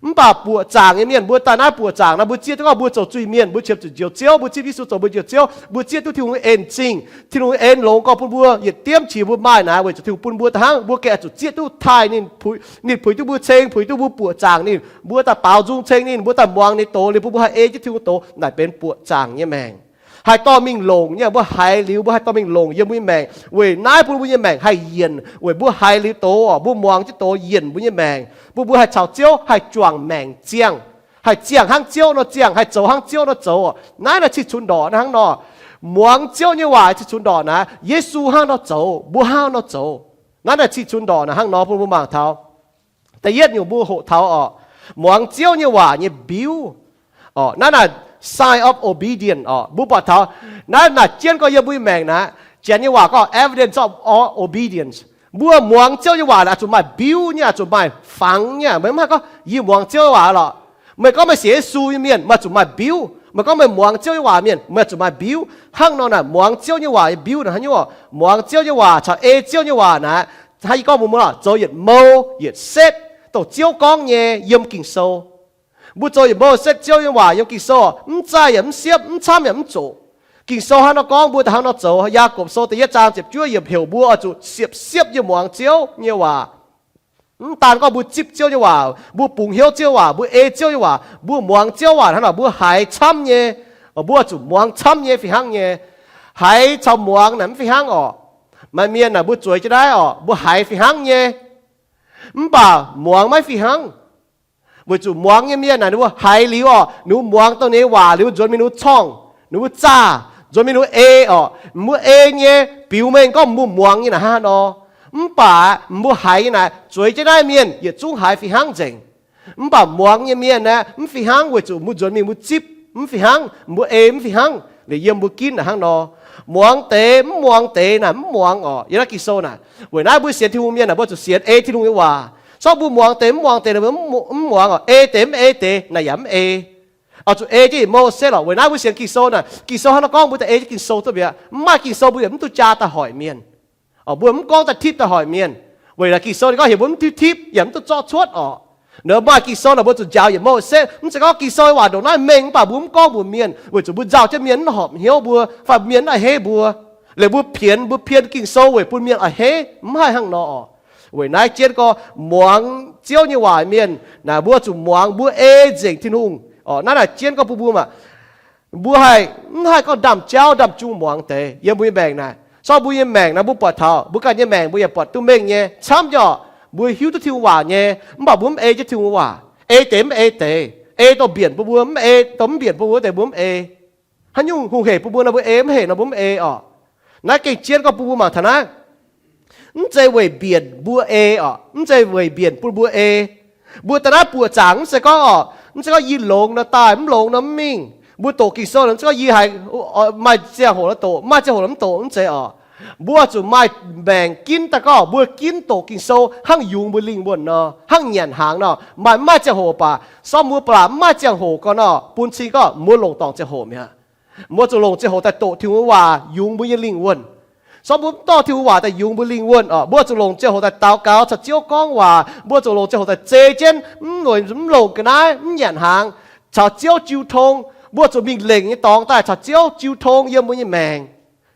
Mv baac buoqc zaangc nyei mienh, mbuo daaih naaiv buoqc zaangc nor mbuo zieqv duqv gorngv mbuo zoux zuiz-mienh, mbuo qiemx zuqc Njoux Ziouv, mbuo zipv Yesu zoux mbuo Njoux Ziouv, mbuo zieqv duqv Tin-Hungh en zingh, Tin-Hungh en longx gorngv bun mbuo yietc diemv qiex mbuo maaih naaic weic zuqc Tin-Hungh bun mbuo da'hnangv, mbuo gengh oix zuqc zieqv duqv taaih ninh, puix, ninh puix duqv mbuo ceng, puix duqv mbuo buoqc zaangc ninh, mbuo daaih baaux nzung ceng ninh, mbuo daaih muangx ninh doz liuz bun mbuo haih ei jienv Tin-Hungh doz naaic benx buoqc zaangc nyei maengc. Haih dorh mingh longc nyei, mbuo haiz liuz mbuo haih dorh mingh longc yiem mbuo nyei maengc. Weic naaiv bun mbuo nyei maengc haih yienc, weic mbuo haiz liuz doz oc, mbuo muangx jienv doz yienc mbuo nyei maengc, bun mbuo haih caux Ziouv haih juangc maengc ziangh, haih ziangh hnangv Ziouv nor ziangh, haih zoux hnangv Ziouv nor zoux oc. Naaiv naaic cih cunx ndorqc naaiv hnangv nor. Muangx Ziouv nyei waac cih cunx ndorqc naaiv, Yesu hnangv nor zoux, mbuo hnangv nor zoux. Naaiv naaic cih cunx ndorqc naaiv hnangv nor bun mbuo mangc taux. Da'yietv nyungc mbuo hoqc taux oc, muangx Ziouv nyei waac nyei mbiuv. Naaiv naaic sign of obedience oc, mbuo buatc taux naaiv naaic jienv gorx yiem mbuo nyei maengc naaiv, Janx nyei waac gorngv evidence of obedience. Mbuo muangx Ziouv nyei waac naaic oix zuqc maaih mbiuv nyei, oix zuqc maaih fangx nyei. Meih mv haih gorngv yie muangx Ziouv nyei waac lorqc. Meih gorngv meih sienx Yesu nyei mienh, meih zuqc maaih mbiuv. Meih gorngv meih muangx Ziouv nyei waac mienh, meih zuqc maaih mbiuv. Hnangv nor naaic muangx Ziouv nyei waac nyei mbiuv naaic haaix nyungc oc? Muangx Ziouv nyei waac caux ei Ziouv nyei waac naaic, hnangv yie gorngv mbuo muoz-doic zoux yietc mou yietc setv dongh Ziouv gorngv nyei yiem Ging-Sou. Mbuo zoux yietc mou setv Ziouv nyei waac yiem Ging-Sou, mv zaih yaac mv siepv, mv camv yaac mv zoqc. Ging-Sou hnangv nor gorngv mbuo daaih hnangv nor zoux. Yaagorpc Sou da'yietv zaang ziepc juov yiemc heuc mbuo oix zuqc siepv-siepv yiem muangx Ziouv nyei waac. Mv daan gorngv mbuo zipv Ziouv nyei waac, mbuo bungx hnyouv Ziouv waac, mbuo ei Ziouv nyei waac, mbuo muangx Ziouv waac hnangv nor, mbuo haiz camv nyei. Mbuo zuqc muangx camv nyei fih hnangv nyei. Haiz caux muangx naaic mv fih hnangv orqc. Maaih mienh naaic mbuo zueiz jienv naaiv orqc, mbuo haiz fih hnangv nyei, mv baac muangx maiv fih hnangv. Weic zuqc muangx nyei mienh naaic ninh mbuo haiz liuz orqc, ninh mbuo muangx dongh ninh nyei waac liuz nzuonx mingh ninh mbuo corngh, ninh mbuo zaah, nzuonx mingh ninh mbuo ei orqc. Mbuo ei nyei biux mengh gorngv mbuo muangx nyei naaic hnangv nor. Mv baac mbuo haiz nyei naaic, zueiz jienv naaiv mienh yietc zungv haiz fih hnangv nzengc. Mv baac muangx nyei mienh aeqv, mv fih hnangv weic zuqc mbuo nzuonx mingh mbuo zipv mv fih hnangv, mbuo ei mv fih hnangv, liuz yiem mbuo ginv naaic hnangv nor. Muangx deix mv muangx deix naaic mv muangx orqc. Yiem naaiv Ging-Sou naaic, weic naaiv mbuo sienx Tin-Hungh mienh naaic mbuo zuqc sienx ei Tin-Hungh nyei waac. Sorng mbuo muangx deix mv muangx deix naaic mv muangx orqc, ei deix mv ei deix naaic yaac mv ei. Oix zuqc ei jienv yietc mouh setv lorqc. Weic naaiv mbuo sienx Ging-Sou naaic, Ging-Sou hnangv nor gorngv mbuo daaih ei jienv Ging-Sou duqv mi'aqv. Mv maaih Ging-Sou mbuo yaac mv duqv jaa daaih hoic mienh. Mbuo mv gorngv daaih tipv daaih hoic mienh. Weic naaic Ging-Sou ninh gorngv heuc mbuo mv duqv tipv yaac mv duqv zorqv cuotv orqc. Naaiv maaih Ging-Sou naaic mbuo zuqc njaaux yietc mouh setv. Mv zeiz gorngv Ging-Sou nyei waac ndongc naaiv mengh mv baac mbuo mv gorngv mbuox mienh weic zuqc mbuo nzauh jienv mienh mv horpc hnyouv mbuo fai mienh mv a'hneiv mbuo. Liuz mbuo pienx, mbuo pien Ging-Sou weic bun mienh a'hneiv, mv haih hnangv nor orqc. Weic naaiv jienv gorngv muangx Ziouv nyei waac mienh naaic mbuo zuqc muangx mbuo ei nzengc Tin-Hungh orqc. Naaiv naaic jienv gorngv bun mbuo maah, mbuo haih, mv haih gorngv ndaamv-jauv ndaamv-jung muangx deix yiem mbuo nyei maengc naaic. Sorng mbuo nyei maengc naaic mbuo buatc taux mbuo ganh nyei maengc mbuo yaac buatc duqv mengh nyei camv nyei orqc. Mbuo hiuv duqv Tin-Hungh waac nyei mv baac mbuo mv ei jienv Tin-Hungh waac. Ei deix mv ei deix. Ei dongh mbienc bun mbuo mv ei, dongh mv mbienc bun mbuo deix mbuo mv ei. Haaix nyungc hungh hec bun mbuo nor mbuo ei, mv hec nor mbuo mv ei orqc. Naaiv gengh jienv gorngv bun mbuo mangc taux naaiv. Mv zeiz weic mbienc mbuo ei orqc, mv zeiz weic mbienc bun mbuo ei. Mbuo daaih naaiv buoqc zaangc mv zeiz gorngv orqc, mv zeiz gorngv yie longx nor daaih, mv longx nor mv mingh. Mbuo doqc Ging-Sou nor mv zeiz gorngv yie haiz maaih ziangh hoc nor doqc, maaih ziangh hoc nor mv doqc, mv zeiz orqc. Mbuo zuqc maaih maengc ginv daaih gorngv mbuo ginv doqc Ging-Sou hnangv yungz mbuo lingh wuonh nor, hnangv nyanc hnaangx nor, maaih mv maaih ziangh hoc baac sorng mbuo ba'laqc mv maaih ziangh hoc gorngv nor, bun cing gorngv mbuo longc dorngc ziangh hoc mi'aqv. Mbuo zuqc longc ziangh hoc daaih doqc Tin-Hungh waac yungz mbuo nyei lingh wuonh. Sorng mbuo mv dorh Tin-Hungh waac daaih yungz mbuo lingh wuonh orqc, mbuo zuqc longc ziangh hoc daaih daux gaux caux Ziouv gorngv waac, mbuo zuqc longc ziangh hoc daaih zei jienv, mv, mv longc ga'naaiv, mv nyanc hnaangx, caux Ziouv jiu tong. Mbuo zuqc mingh lengc nyei dorngx daaih caux Ziouv jiu tong yiem mbuo nyei maengc.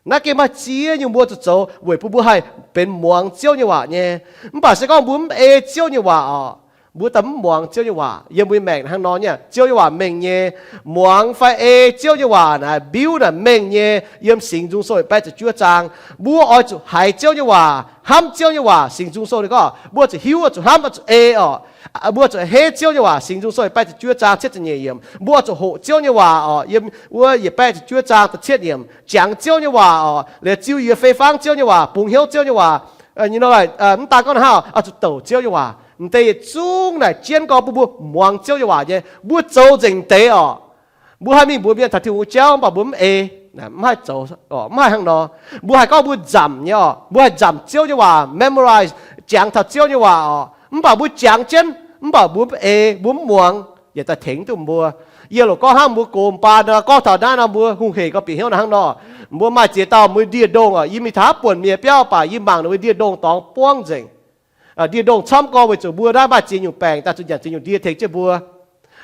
Naaiv gengh maaih ziex nyungc mbuo zuqc zoux weic bun mbuo haih benx muangx Ziouv nyei waac nyei. Mv baac se gorngv mbuo mv ei Ziouv nyei waac orqc, mbuo daaih mv muangx Ziouv nyei waac yiem mbuo nyei maengc hnangv nor nyei. Ziouv nyei waac mengh nyei. Muangx fai ei Ziouv nyei waac naaic, mbiuv naaic mengh nyei. Yiem Singx Nzung Sou yietc baeqv ziepc juov zaang, mbuo oix zuqc haiz Ziouv nyei waac, hnamv Ziouv nyei waac. Singx Nzung Sou ninh gorngv mbuo zuqc hiuv, zuqc hnamv, zuqc ei orqc. Mbuo zuqc a'hneiv Ziouv nyei waac. Singx Nzung Sou yietc baeqv ziepc juov zaang cietv ziepc nyeic yiemc, mbuo oix zuqc hoqc Ziouv nyei waac orqc. Yiem wuov yietc baeqv ziepc juov zaang da'cietv yiemc, jangx Ziouv nyei waac orqc, liuz ziu yie fei fangv Ziouv nyei waac, bungx hnyouv Ziouv nyei waac. Mv daan gorngv hnangv, oix zuqc douc Ziouv nyei waac. M'deix yietc zungv naaic jienv gorngv bun mbuo muangx Ziouv nyei waac nyei, mbuo zoux nzengc m'deix orqc. Mbuo haih mingh mbuox mienh taux Tin-Hungh jauv mv baac mbuo mv ei, mv haih zoux, mv haih hnangv nor. Mbuo haih gorngv mbuo nzamc nyei orqc, mbuo haih nzamc Ziouv nyei waac, memorize, jangx taux Ziouv nyei waac orqc. Mv baac mbuo jangx jienv mv baac mbuo mv ei, mbuo mv muangx, yaac daaih tengx duqv mbuo. Yie loc gorngv hnangv mbuo gox baan nor, gorngv taux naaiv nor mbuo hungh hec gorngv bieqc hnyouv hnangv nor. Mbuo maaih ziex dauh mbuo ndie-ndongh orqc, yie mingh taux buonc mienh biauv baac yie mangc ninh mbuo ndie-ndongh dorngx buangv nzengc. Ndie-ndongh camv gorngv weic zuqc mbuo naaiv maaih ziex nyungc baengc daaih zuqc nyanc ziex nyungc ndie tengx jienv mbuo.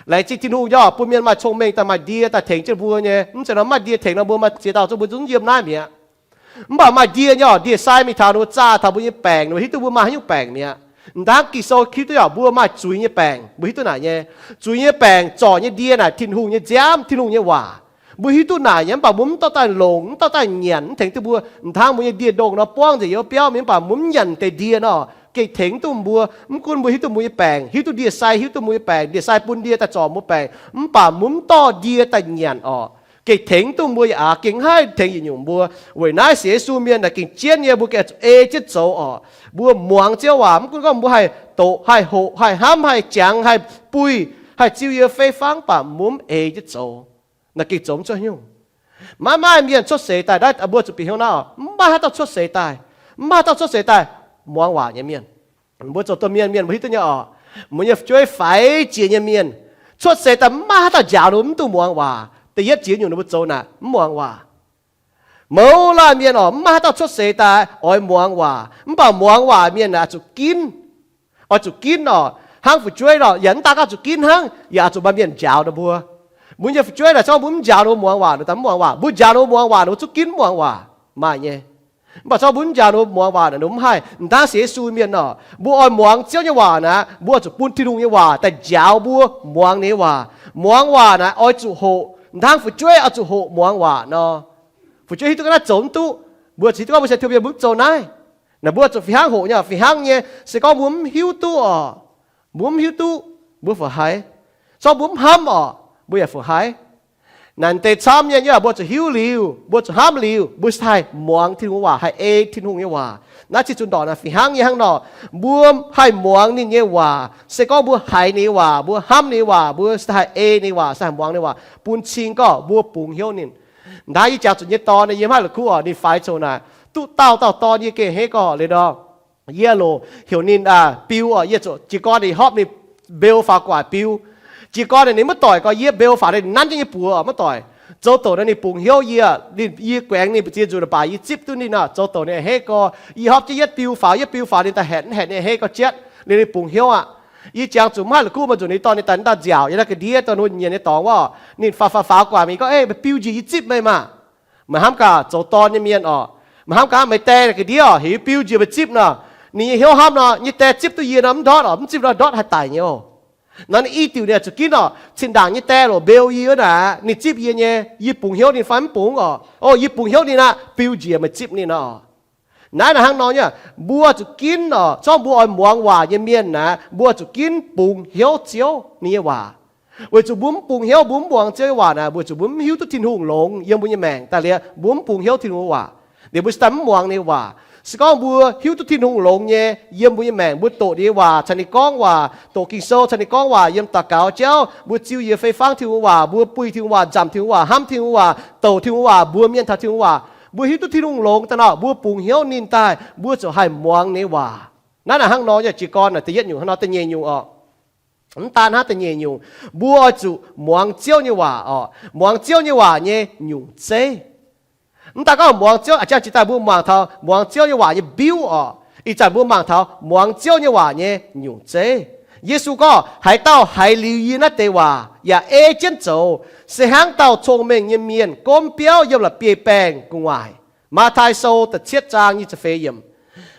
Laengz zingh Tin-Hungh nyei orqc, bun mienh maaih cong-mengh daaih maaih ndie daaih tengx jienv mbuo nyei. Mv zeiz nor maaih ndie tengx nor mbuo maaih ziex dauh zungv mbuo zungv yiem naaiv mi'aqv. Mv baac maaih ndie nyei orqc, ndie-sai mingh taux ninh mbuo zaah taux mbuo nyei baengc, ninh mbuo hiuv duqv mbuo maaih haaix nyungc baengc mi'aqv. M'dangv Ging-Sou hiuv duqv yaac mbuo maaih zuiz nyei baengc, mbuo hiuv duqv naaic nyei. Zuiz nyei baengc zorc nyei ndie naaic Tin-Hungh nyei nziaamv, Tin-Hungh nyei waac. Mbuo hiuv duqv naaic nyei, mv baac mbuo mv dorh daaih longc, mv dorh daaih nyanc, mv tengx duqv mbuo. M'dangv mbuo nyei ndie-ndongh nor buangv nzengc yiem biauv mingh, mv baac mbuo mv nyanc deix ndie nor, gengh tengx duqv mbuo. Mv gunv mbuo hiuv duqv mbuo nyei baengc, hiuv duqv ndie-sai hiuv duqv mbuo nyei baengc, ndie-sai bun ndie daaih zorc mbuo baengc, mv baac mbuo mv dorh ndie daaih nyanc orqc, gengh tengx duqv mbuo yaac aqc, gengh haih tengx yietc nyungc mbuo. Weic naaiv sienx Yesu mienh naaic gengh jienv nyei, mbuo gengh zuqc ei jienv zoux orqc. Mbuo muangx Ziouv waac, mv gunv gorngv mbuo haih doqc, haih hoqc, haih hnamv, haih jangx, haih buih, haih ziu yie fei fangv, mv baac mbuo mv ei jienv zoux, naaic gengh zoux mv cuotv nyungc. Maiv maaih mienh cuotv seix daaih, naaiv mbuo zuqc bieqc hnyouv naaiv, mv maaih haaix dauh cuotv seix daaih, mv maaih haaix dauh cuotv seix daaih muangx waac nyei mienh. Mbuo zoux domh mienh, mienh mbuo hiuv duqv nyei orqc, mbuo nyei fu'jueiv faix jiex nyei mienh, cuotv seix daaih mv maaih haaix dauh njaaux ninh mbuo mv duqv muangx waac. Da'yietv jiex nyungc ninh mbuo zoux naaic mv muangx waac. Mouz laanh mienh orqc, mv maaih haaix dauh cuotv seix daaih oix muangx waac, mv baac muangx waac mienh naaic zuqc ginv. Oix zuqc ginv orqc, hnangv fu'jueiv orqc, yaac mv daan gorngv zuqc ginv hnangv, yaac oix zuqc maaih mienh njaaux ninh mbuo. Mbuo nyei fu'jueiv naaic, se gorngv mbuo mv njaaux ninh mbuo muangx waac, ninh daaih mv muangx waac. Mbuo njaaux ninh mbuo muangx waac, ninh mbuo zungv ginv mv muangx waac. Maaih nyei. Mv baac zorqv mbuo mv njaaux ninh mbuo muangx waac naaic, ninh mbuo mv haih. M'daaih sienx Yesu mienh nor, mbuo oix muangx Ziouv nyei waac naaic, mbuo zuqc bun Tin-Hungh nyei waac daaih njaaux mbuo muangx ninh nyei waac. Muangx waac naaic oix zuqc hoqc, hnangv fu'jueiv oix zuqc hoqc muangx waac nor. Fu'jueiv hiuv duqv ga'naaiv zoux mv duqv, mbuo zuqc hiuv duqv gorngv mbuo se tov mienh mbuo mv zoux naaiv. Naaic mbuo zuqc fih hnangv hoqc nyei, fih hnangv nyei. Se gorngv mbuo mv hiuv duqv oc, mbuo mv hiuv duqv, mbuo fu-haiz. Zorqv mbuo mv hnamv oc, mbuo yaac fu-haiz. Naaic deix camv nyei, mbuo zuqc hiuv liuz, mbuo zuqc hnamv liuz, mbuo se haih muangx Tin-Hungh nyei waac, haih ei Tin-Hungh nyei waac. Naaiv ziex zunc ndorqc naaic fih hnangv nyei hnangv nor, mbuo haih muangx ninh nyei waac. Se gorngv mbuo haiz ninh nyei waac, mbuo hnamv ninh nyei waac, mbuo se haih ei ninh nyei waac, se haih muangx ninh nyei waac bun cing gorngv mbuo bungx hnyouv ninh. Naaiv yie jangx zuqc nyei dorn, yie mv haih la'kuqv oc, ninh faix coc naaic, duqv dauh dauh dorn yie gengh hneiv gorngv liuz nor, yie loc heuc ninh biu oc, yie zuqc jiez gorn ninh hopv ninh mbeu faaux gu'nguaaic biu. Jiez gorn ninh maiv doic, gorngv yie mbeu faaux ninh nanv jienv yie buoz oc, maiv doic. Zoux doqc nor ninh bungx hnyouv yie, ninh, yie guaengx ninh mbu'ziex nzunc baac yie zipv duqv ninh oc. Zoux doqc ninh a'hneiv gorx, yie hopv jienv yietv biu faaux yietv biu faaux ninh daaih haetc mv haetc ninh a'hneiv gorx jienv, liuz ninh bungx hnyouv aqv. Yie jangx zuqc mv haih la'kuqv, maaih nzunc ninh dorh ninh daaih, ninh daaih nziaauc yiem naaiv ga'ndiev dorh ninh nyienh nyei dorngx wuov, ninh faaux faaux faaux gu'nguaaic mingh gorngv, Ei, meih biu njiec yie zipv meih maah! Meih hnamv gaax, zoux dorn nyei mienh oc, meih hnamv gaax, meih die naaic ga'ndiev oc, heuc yie biu njiec meih zipv nor, ninh nyei hnyouv hnamv nor, nyei die zipv duqv yie nor mv ndortv oc, mv zipv nor ndortv haih daic nyei oc. Nor ninh i diuc ninh zuqc ginv oc, cin-ndaangc nyei die loc mbeu yie wuov naaic, ninh zipv yie nyei, yie bungx hnyouv ninh fai mv bungx oc? O, yie bungx hnyouv ninh aqv, biu njiec meih zipv ninh oc. Naaiv naaic hnangv nor nyei, mbuo zuqc ginv oc, zorqv mbuo oix muangx waac nyei mienh naaic, mbuo zuqc ginv bungx hnyouv Ziouv ninh nyei waac. Weic zuqc mbuo mv bungx hnyouv, mbuo mv muangx Ziouv nyei waac naaic, weic zuqc mbuo mv hiuv duqv Tin-Hungh longx yiem mbuo nyei maengc daaih liuz, mbuo mv bungx hnyouv Tin-Hungh nyei waac. Liuz mbuo se daaih mv muangx ninh nyei waac. Se gorngv mbuo hiuv duqv Tin-Hungh longx nyei yiem mbuo nyei maengc, mbuo doqc ninh nyei waac, caux ninh gorngv waac, doqc Ging-Sou caux ninh gorngv waac, yiem daux gaux jauv, mbuo ziu yie fei fangv Tin-Hungh waac, mbuo buih Tin-Hungh waac, nzamc Tin-Hungh waac, hnamv Tin-Hungh waac, douc Tin-Hungh waac, mbuox mienh taux Tin-Hungh waac, mbuo hiuv duqv Tin-Hungh longx daaih nor, mbuo bungx hnyouv ninh daaih, mbuo ziouc haih muangx ninh nyei waac. Naaiv naaic hnangv nor nyei. Jiez gorn naaic da'yietv nyungc hnangv nor, da'nyeic nyungc oc. Mv daan hnangv da'nyeic nyungc, mbuo oix zuqc muangx Ziouv nyei waac oc. Muangx Ziouv nyei waac nyei nyungc zeiv. Mv daan gorngv muangx Ziouv, a'jang jiex daaih mbuo mangc taux muangx Ziouv nyei waac nyei mbiuv oc. Ih zanc mbuo mangc taux muangx Ziouv nyei waac nyei nyungc zeiv. Yesu gorngv, Haaix dauh haiz liuz yie naaiv deix waac yaac ei jienv zoux, se hnangv dauh cong-mengh nyei mienh gomv biauv yiem la'bieiv-baengh gu'nguaaic. Matv^taai Sou da'cietv zaang nyic ziepc feix yiemc.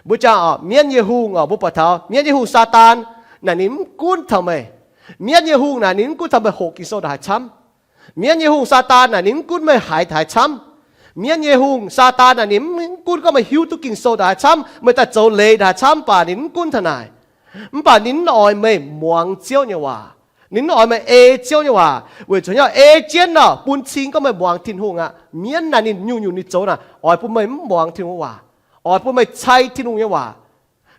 Mbuo jangx oc, mienv nyei hungh oc, mbuo buatc taux mienv nyei hungh Saadaan naaic ninh mv gunv taux meih. Mienv nyei hungh naaic ninh mv gunv taux meih hoqc Ging-Sou ndongc haaix camv. Mienv nyei hungh Saadaan naaic ninh mv gunv meih haiz ndongc haaix camv. Mienv nyei hungh Saadaan naaic ninh mv gunv gorngv meih hiuv duqv Ging-Sou ndongc haaix camv, meih daaih zoux leiz ndongc haaix camv baac ninh mv gunv taux naaic. Mv baac ninh mv oix meih muangx Ziouv nyei waac. Ninh mv oix meih ei Ziouv nyei waac weic zuqc nyei ei jienv nor bun cing gorngv meih muangx Tin-Hungh aqv. Mienv naaic ninh nyungc-nyungc ninh zoux naaic oix bun meih mv muangx Tin-Hungh waac, oix bun meih cai Tin-Hungh nyei waac.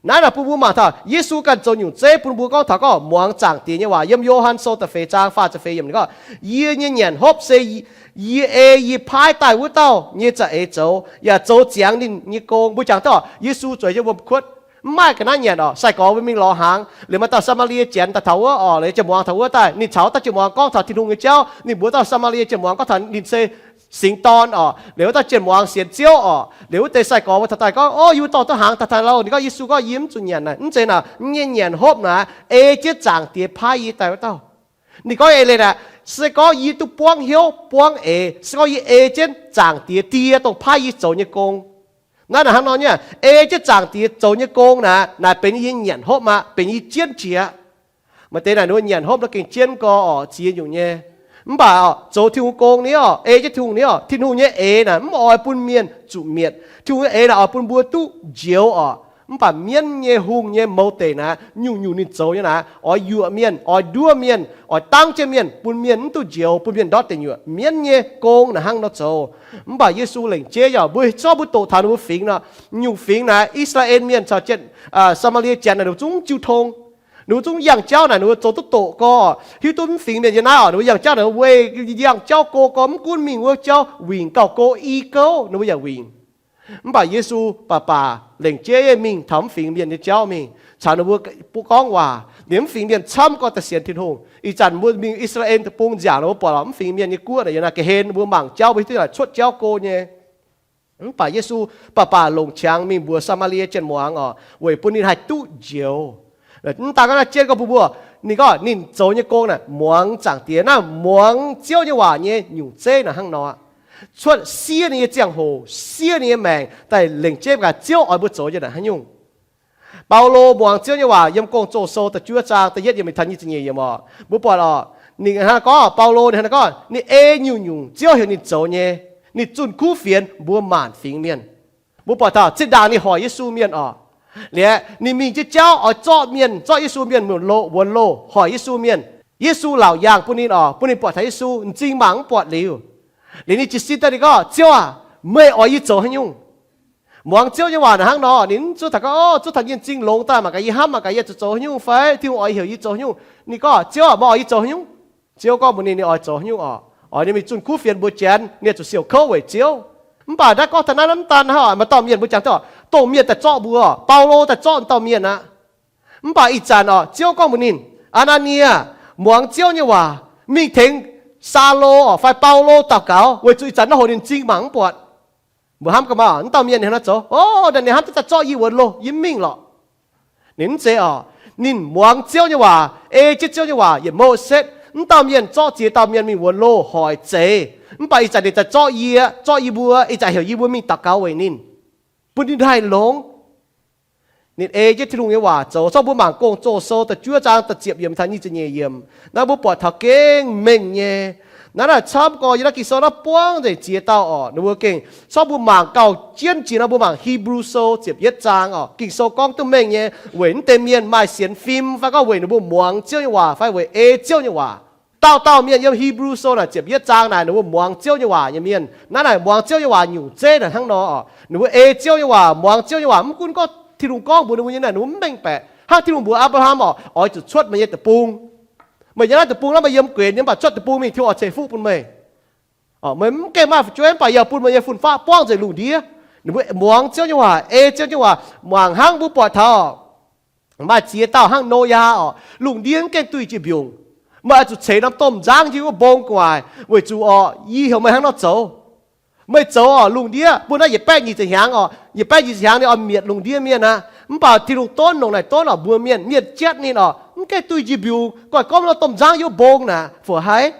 Naaiv naaic bun mbuo mangc taux Yesu ganh zoux nyungc zeiv bun mbuo gorngv taux gorngv muangx Zaangc Diex nyei waac. Yiem Yo^han Sou da'feix zaang faah ziepc feix yiemc ninh gorngv, Yie nyei nyanc hopv se yie ei yie paaiv daaih wuov dauh nyei za'eix zoux, yaac zoux ziangx ninh nyei gong. Mbuo jangx duqv oc, Yesu zueiz jienv wuom-kuotv. Mv maaih ga'naaiv nyanc oc. Sai-gorx mbuo mingh lorz hnaangx liuz, maaih dauh Saa^maa^lie Janx daaih taux wuov oc, liuz jien-muangz taux wuov daaih, ninh caux wuov dauh jien-muangz gorngv taux Tin-Hungh nyei jauv. Ninh mbuox dauh Saa^maa^lie jien-muangz gorngv taux ninh se Singx Dorn oc. Liuz wuov dauh jien-muangz sienx Ziouv oc. Liuz wuov deix sai-gorx mbuo taux daaih gorngv, Ov, yie mbuo dorh duqv hnaangx daaih taux lauh. Ninh gorngv, Yesu gorngv, Yie mv zuqc nyanc naaic. Mv zeiz naaic, yie nyei nyanc hopv naaic ei jienv Zaangc Diex paaiv yie daaih wuov dauh. Ninh gorngv eix leiz naaic, se gorngv yie duqv buangv hnyouv buangv eix, se gorngv yie ei jienv Zaangc Diex Die dongh paaiv yie zoux nyei gong. Naaiv naaic hnangv nor nyei, ei jienv Zaangc Diex zoux nyei gong naaic, naaic benx yie nyei nyanc hopv aqv, benx yie jienv jiex. Maaih deix naaic ninh mbuo nyanc hopv nor gengh jienv gorx oc, ziex nyungc nyei. Mv baac oc, zoux Tin-Hungh gong ni oc, ei jienv Tin-Hungh ni oc, Tin-Hungh nyei eix naaic mv oix bun mienh zuqc mietc. Tin-Hungh nyei eix naaic oix bun mbuo duqv njoux oc. Mv baac mienv nyei hungh nyei mouz deic naaic, nyungc-nyungc ninh zoux nyei naaic, oix yuoqc mienh, oix nduov mienh, oix dangv jienv mienh, bun mienh mv duqv njoux, bun mienh ndortv deic nyuoqc. Mienv nyei gong naaic hnangv nor zoux. Mv baac Yesu lengc jeiv yaac mbuo zorqv mbuo doqc taux ninh mbuo fingx nor, nyungc fingx naaic I^saa^laa^en Mienh caux jienv Saa^maa^lie Janx naaic ninh mbuo zungv jiu tong. Ninh mbuo zungv yangh jauv naaic ninh mbuo zoux duqv doqc gorx, hiuv duqv mv fingx mienh yiem naaiv oc, ninh mbuo yangh jauv naaic wuov, yangh jauv go gorx mv gunv mingh wuov jauv wingc gauh go i gouv ninh mbuo yaac wingc. Mv baac Yesu baac baac lengc jeiv mingh taux mv fingx mienh nyei jauv mingh caux ninh mbuo gorngv waac. Liuz mv fingx mienh camv gorx daaih sienx Tin-Hungh. Ih zanc mbuo mingh I^saa^laa^en Deic-Bung nziaauc ninh mbuo buatc lorqc, mv fingx mienh nyei guoqv naaic yiem naaiv ga'hlen mbuo mangc jauv mbuo hiuv duqv naaic cuotv jauv go nyei. Mv baac Yesu baac baac longc qangx mingh mbuox Saa^maa^lie Janx muangx oc, weic bun ninh haih duqv njoux. Mv daan hnangv naaiv jienv gorngv bun mbuo, ninh gorngv ninh zoux nyei gong naaic muangx Zaangc Diex, naaiv muangx Ziouv nyei waac nyei nyungc zeiv naaic hnangv nor aqv. cuotv siev ninh nyei ziangh hoc, siev ninh nyei maengc daaih lengc jeiv gaax Ziouv oix mbuo zoux nyei naaic haaix nyungc. Baulo muangx Ziouv nyei waac yiem Gong-Zoh sou da'juov zaang da'yietv yiem taux nyic ziepc nyeic yiem oc, mbuo buatc oc, ninh hnangv naaiv gorngv, Baulo ninh hnangv naaiv gorngv, ninh ei nyungc-nyungc Ziouv heuc ninh zoux nyei, ninh zunh kuv fienx mbuox maanc fingx mienh. Mbuo buatc taux zinh ndaangc ninh hoic Yesu mienh oc, liuz ninh mingh jienv jauv oix zorqv mienh, zorqv Yesu mienh muonc loh, wuonx loh, hoic Yesu mienh. Yesu laauc yaangh bun ninh oc, bun ninh buatc taux Yesu, m'zing mangc mv buatc liuz, liuz ninh jiez sin daaih ninh gorngv, Ziouv aac, meih oix yie zoux haaix nyungc? Muangx Ziouv nyei waac naaic hnangv nor, ninh mv zuqc taux gorngv, Ov, zuqc taux yie m'zing longx daaih mangc gaax yie hnamv, mangc gaax yie zuqc zoux haaix nyungc fai Tin-Hungh oix heuc yie zoux haaix nyungc. Ninh gorngv, Ziouv aac, meih oix yie zoux haaix nyungc? Ziouv gorngv mbuox ninh, ninh oix zoux haaix nyungc oc. Oix ninh mingh zunh kuv fienx mbuox Janx, ninh zuqc siouc kouv weic Ziouv. Mv baac naaiv gorngv taux naaiv, mv daan hnangv, maaih dauh mienh mbuo jangx duqv, dongh mienh daaih zorqv mbuo, Baulo daaih zorqv dauh mienh aqv. Mv baac ih zanc oc, Ziouv gorngv mbuox ninh, Aa^naa^nie, muangx Ziouv nyei waac, mingh tengx Saulo oc fai Baulo daux gaux, weic zuqc ih zanc naaiv hoc ninh m'zing mangc mv buatc. Mbuo hnamv gaax maah, mv dauh mienh ninh hnangv naaiv zoux, Ov, naaiv ninh hnamv duqv daaih zorqv yie wuonx loh, yie mv mingh lorqc. Ninh mv zeiz oc. Ninh muangx Ziouv nyei waac, ei jienv Ziouv nyei waac, yietc mouh setv mv dauh mienh zorqv ziex dauh mienh mingh wuonx loh hoic zeiz. Mv baac ih zanc ninh daaih zorqv yie, zorqv yie mbuo, ih zanc heuc yie mbuo mingh daux gaux weic ninh, bun ninh haih longx. Ninh ei jienv Tin-Hungh nyei waac zoux. Zorqv mbuo mangc Gong-Zoh sou da'juov zaang da'ziepc yiem taux nyic ziepc nyeic yiem. Naaiv mbuo buatc taux gengh mengh nyei. Naaiv naaic camv gorx yiem naaiv Ging-Sou naaiv buangv nzengc ziex dauh oc. Ninh mbuo gengh, zorqv mbuo mangc gauh jienv jiex nor, mbuo mangc Hebrew sou ziepc yietv zaang oc. Ging-Sou gorngv duqv mengh nyei, weic naaiv deix mienh maaih sienx fim fai gorngv weic ninh mbuo muangx Ziouv nyei waac fai weic ei Ziouv nyei waac. Dauh dauh mienh yiem Hebrew sou naaic ziepc yietv zaang naaic ninh mbuo muangx Ziouv nyei waac nyei mienh. Naaiv naaic muangx Ziouv nyei waac nyungc zeiv naaic hnangv nor oc. Ninh mbuo ei Ziouv nyei waac, muangx Ziouv nyei waac, mv gunv gorngv Tin-Hungh gorngv mbuox ninh mbuo nyei naaic, ninh mbuo mv mengh baeqc. Hnangv Tin-Hungh mbuox Apc^laa^ham oc, Oix zuqc cuotv meih nyei deic-bung. Meih yiem naaiv deic-bung naaiv, meih yiem gueix nyei, mv baac cuotv deic-bung mingh, Tin-Hungh oix ceix fuqv bun meih. Meih mv gengh maaih fu'jueiv, mv baac yie bun meih nyei fun-faqv buangv nzengc lungh ndiev. Ninh mbuo muangx Ziouv nyei waac, ei Ziouv nyei waac, mangc hnangv mbuo buatc taux maaih ziex dauh hnangv Noyaa oc, lungh ndiev mv gengh duih jiex mbiungc. Meih oix zuqc ceix norm domh nzangv yiem wuov mbong gu'nguaaic, weic zuqc oc, yie heuc meih hnangv nor zoux. Meih zoux oc, lungh ndiev bun naaiv yietc baeqv nyic ziepc hnyangx oc, yietc baeqv nyic ziepc hnyangx ninh oix mietc lungh ndiev mienh aqv. Mv baac Tin-Hungh donv longc naaic donv oc, mbuox mienh, mienh jatv ninh oc, mv gengh duih jiex mbiungc, goiv gormv norm domh nzangv yiem wuov mbong naaic, fu haih.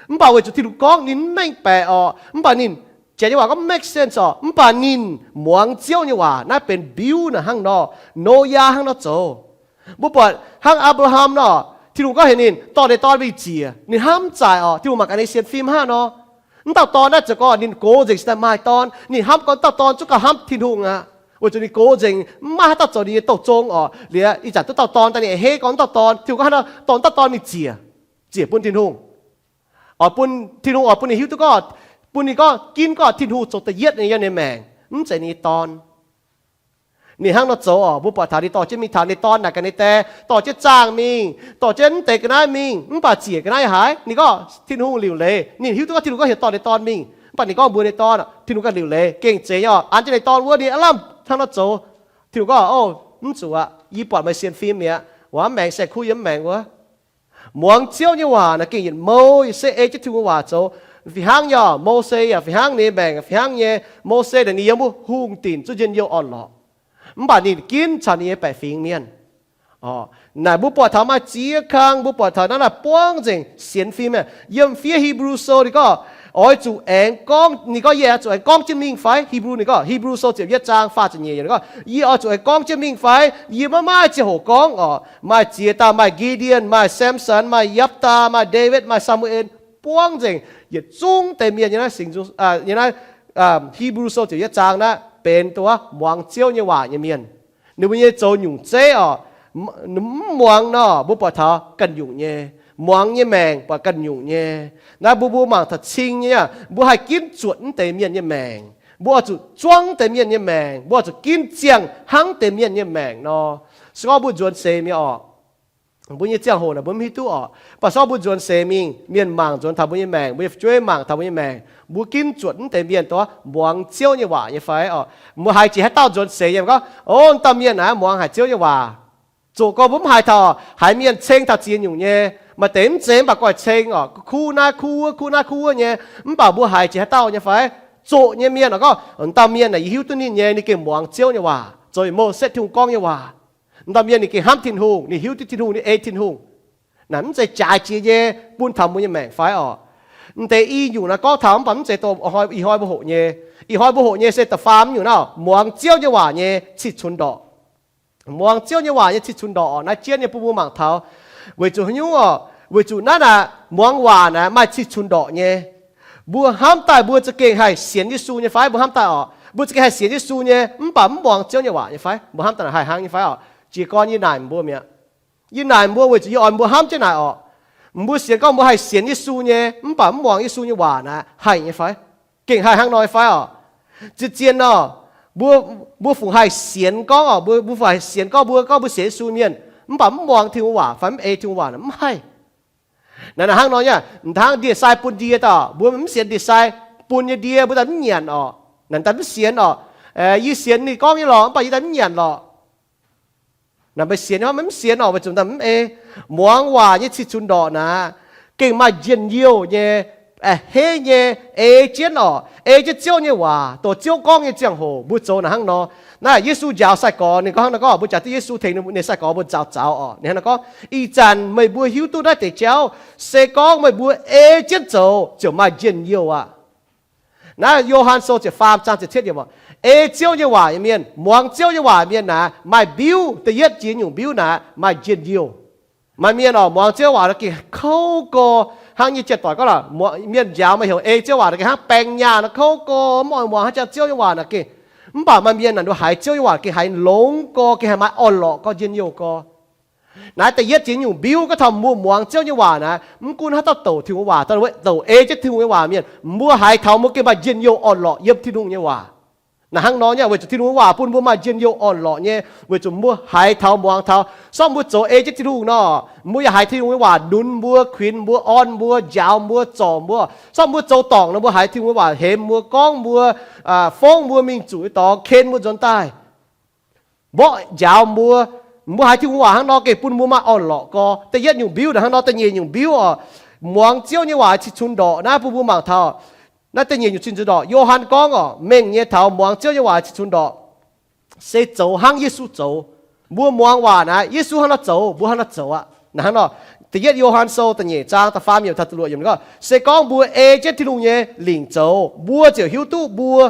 Mv baac weic zuqc Tin-Hungh gorngv ninh mv mengh baeqc oc, mv baac ninh, janx nyei waac gorngv make sense oc, mv baac ninh muangx Ziouv nyei waac. Naaiv benx mbiuv naaic hnangv nor, Noyaa hnangv nor zoux. Mbuo buatc hnangv Apc^laa^ham nor, Tin-Hungh gorngv heuc ninh dorh ninh dorn mingh ziec, ninh hnamv zaaic oc, Tin-Hungh mangc gaax ninh sienx fim hnangv nor. Mv dauh dorn naaiv zoux gorngv ninh gox nzengc cingx daaih maaih dorn, ninh hnamv gorngv dauh dorn zungv gauh hnamv Tin-Hungh aqv. Weic zuqc ninh gox nzengc, mv maaih haaix dauh zoux ninh nyei douz zong oc. Liuz ih zanc duqv dauh dorn daaih, ninh a'hneiv gorngv dauh dorn, Tin-Hungh gorngv haaix nor dorh dauh dorn mingh ziec, ziec bun Tin-Hungh. Oix bun Tin-Hungh oix bun ninh hiuv duqv gorngv, bun ninh gorngv ginv gorngv Tin-Hungh zoux da'yietv nyei yiem ninh maengc, mv zeiz ninh nyei dorn. Ninh hnangv nor zoux oc, mbuo buatc taux ninh dorh jienv mingh taux ninh dorn naaic ga'naaiv die, dorh jienv zaangh mingh, dorh jienv mv deix ga'naaiv mingh, mv baac ziec ga'naaiv haaix, ninh gorngv Tin-Hungh liuc leiz. Ninh hiuv duqv gorngv Tin-Hungh gorngv heuc dorh ninh dorn mingh, mv baac ninh gorngv mbuox ninh dorn, Tin-Hungh ganh liuc leiz, gengh zeiz nyei oc, an jienv ninh dorn wuov ninh aav lamh hnangv nor zoux. Tin-Hungh gorngv, O, mv zuqc aqv, yie buatc meih sienx fim mi'aqv, waac mv maengx saeng-kuv yiem mv maengx wuov. Muangx Ziouv nyei waac naaic gengh yietc mouh se ei jienv Tin-Hungh waac zoux. Fih hnangv nyei oc, Mose yaac fih hnangv, ninh maengc fih hnangv nyei. Mose naaic ninh yiem wuov hungh dinc zuqv njien-youh orn-lorqc, mv baac ninh ginv caux ninh nyei baeqc fingx mienh. Naaic mbuo buatc taux maaih ziex kang, mbuo buatc taux naaiv naaic buangv nzengc sienx fim. Yiem fiev Hebrew sou ninh gorngv, oix zuqc aengx gorngv, ninh gorngv, Yie oix zuqc aengx gorngv jienv mingh fai? Hebrew ninh gorngv, Hebrew sou ziepc yietv zaang faah ziepc nyeic ninh gorngv, Yie oix zuqc aengx gorngv jienv mingh fai? Yie maiv maaih ziangh hoc gorngv oc. Maaih ziex dauh, maaih Gideon, maaih Samson, maaih Yapv^taa, maaih Ndaawitv, maaih Saa^mu^en, buangv nzengc yietc zungv deix mienh nyei naaiv singx, nyei naaiv Hebrew sou ziepc yietv zaang naaiv benx dongh wuov muangx Ziouv nyei waac nyei mienh. Ninh mbuo nyei zoux nyungc zeiv oc, mv muangx nor, mbuo buatc taux ganh nyungc nyei. Muangx nyei maengc buatc ganh nyungc nyei. Naaiv mbuo, mbuo mangc taux cing nyei, mbuo haih ginv zuotc mv deix mienh nyei maengc. Mbuo oix zuqc zuangv deix mienh nyei maengc. Mbuo oix zuqc ginv ziangh hnangv deix mienh nyei maengc nor. Se gorngv mbuo nzuonx seix mi'aqv oc, mbuo nyei ziangh hoc naaic mbuo mv hiuv duqv oc. Mv baac se gorngv mbuo nzuonx seix mingh, mienh mangc nzuonx taux mbuo nyei maengc, mbuo nyei fu'jueiv mangc taux mbuo nyei maengc, mbuo ginv zuotc mv deix mienh dongh muangx Ziouv nyei waac nyei fai oc? Mbuo haiz jiex haaix dauh nzuonx seix yiem gorngv, O, dauh mienh naaic muangx haic Ziouv nyei waac. Zoqc gorngv mbuo mv haiz taux haaix mienh ceng taux ziex nyungc nyei, maaih deix mv zeiz mv baac goiv ceng oc, kuv naaiv kuv wuov, kuv naaiv kuv wuov nyei, mv baac mbuo haiz jiex haaix dauh nyei fai? Zoqc nyei mienh oc, gorngv, Dauh mienh naaic yie hiuv duqv ninh nyei, ninh gengh muangx Ziouv nyei waac, zoux mouc setv Tin-Hungh gorngv nyei waac. Dauh mienh ninh gengh hnamv Tin-Hungh, ninh hiuv duqv Tin-Hungh, ninh ei Tin-Hungh. Naaic mv zeiz jaaix jiex nyei bun taux mbuo nyei maengc fai oc? M'deix i nyungc naaiv gorngv taux mv baac mv zeiz dongh ih hnoi mbuo hoqc nyei. Ih hnoi mbuo hoqc nyei se da'faam nyungc naaiv, muangx Ziouv nyei waac nyei cih cunx ndorqc. Muangx Ziouv nyei waac nyei cih cunx ndorqc oc. Naaiv jienv nyei bun mbuo mangc taux. Weic zuqc haaix nyungc oc? Weic zuqc naaiv naaic muangx waac naaic maaih cih cunx ndorqc nyei. Mbuo hnamv daaih mbuo za'gengh haih sienx Yesu nyei fai? Mbuo hnamv daaih oc, mbuo za'gengh haih sienx Yesu nyei mv baac mv muangx Ziouv nyei waac nyei fai? Mbuo hnamv daaih haih hnangv nyei fai oc? Jiez gorn yie naaic mbuo mi'aqv. Yie naaic mbuo weic zuqc yie oix mbuo hnamv jienv naaic oc. Mbuo sienx gorngv mbuo haih sienx Yesu nyei mv baac mv muangx Yesu nyei waac naaic haih nyei fai? Gengh haih hnangv nor nyei fai oc? Zien-zien nor, mbuo, mbuo fungc haih sienx gorngv oc, mbuo, mbuo fungc haih sienx gorngv mbuo, gorngv mbuo sienx Yesu mienh mv baac mv muangx Tin-Hungh waac fai mv ei Tin-Hungh waac naaic mv haih. Naaic, naaic hnangv nor nyei, m'daaih hnangv ndie-sai bun ndie daaih, mbuo mv sienx ndie-sai bun nyei ndie, mbuo daaih mv nyanc oc. Naaic daaih mv sienx oc. Yie sienx ninh gorngv nyei lorqc mv baac yie daaih mv nyanc lorqc. Naaic meih sienx nyei fai mv sienx oc, weic zuqc daaih mv ei. Muangx waac nyei cih cunx ndorqc naaic gengh maaih njien-youh nyei, a'hneiv nyei, ei jienv oc, ei jienv Ziouv nyei waac, dongh Ziouv gorngv nyei ziangh hoc mbuo zoux naaic hnangv nor. Naaiv Yesu njaaux sai-gorx ninh gorngv hnangv nor gorngv, mbuo jaax duqv Yesu tengx ninh sai-gorx mbuo njaaux zaux oc. Ninh hnangv nor gorngv, ih zanc meih mbuo hiuv duqv naaiv deix jauv, se gorngv meih mbuo ei jienv zoux ziouc maaih njien-youh aqv. Naaiv Yo^han Sou ziepc faam zaang ziepc cietv yiemc oc, ei Ziouv nyei waac nyei mienh, muangx Ziouv nyei waac mienh naaic maaih mbiuv, da'yietv jiex nyungc mbiuv naaic maaih njien-youh. Maaih mienh oc, muangx Ziouv waac nor gengh kouv gorx, hnangv nyei janx-doic gorngv lorqc, mienh njaaux meih heuc ei Ziouv waac nor gengh hnangv baeng nyaah nor kouv gorx, mv oix muangx, hnangv jangx Ziouv nyei waac naaic gengh. Mv baac maaih mienh naaic nduov haiz Ziouv nyei waac gengh haiz longx gorx, gengh haiz maaih orn-lorqc gorx, njien-youh gorx. Naaiv da'yietv jiex nyungc mbiuv gorngv taux mbuo muangx Ziouv nyei waac naaic, mv gunv haaix dauh douc Tin-Hungh waac, douc ei jienv Tin-Hungh nyei waac mienh, mbuo haiz taux mbuo gengh maaih njien-youh orn-lorqc yiem Tin-Hungh nyei waac. Naaic hnangv nor nyei, weic zuqc Tin-Hungh nyei waac bun mbuo maaih njien-youh orn-lorqc nyei, weic zuqc mbuo haiz taux muangx taux. Se gorngv mbuo zoux ei jienv Tin-Hungh nor, mbuo yaac haiz Tin-Hungh nyei waac nunx mbuo, kuinx mbuo, orn mbuo, njaaux mbuo, zorc mbuo. Se gorngv mbuo zoux dorngc nor, mbuo haiz Tin-Hungh nyei waac hemx mbuo, gorngv mbuo, fongv mbuo mingh zuqc nyei dorngx, ken mbuo nzuonx daaih, mborqv njaaux mbuo. Mbuo haiz Tin-Hungh waac hnangv nor gengh bun mbuo maaih orn-lorqc gorx. Da'yietv nyungc mbiuv naaic hnangv nor. Da'nyeic nyungc mbiuv oc, muangx Ziouv nyei waac cih cunx ndorqc naaiv bun mbuo mangc taux. Naaiv da'nyeic nyungc cih cunx ndorqc, Yo^han gorngv oc, mengh nyei taux muangx Ziouv nyei waac cih cunx ndorqc se zoux hnangv Yesu zoux. Mbuo muangx waac naaic, Yesu hnangv nor zoux, mbuo hnangv nor zoux aqv. Naaiv hnangv nor, da'yietv Yo^han Sou da'nyeic zaang da'faam yiemc taux da'luoqc yiemc gorngv, se gorngv mbuo ei jienv Tin-Hungh nyei lingc zoux, mbuo ziouc hiuv duqv mbuo,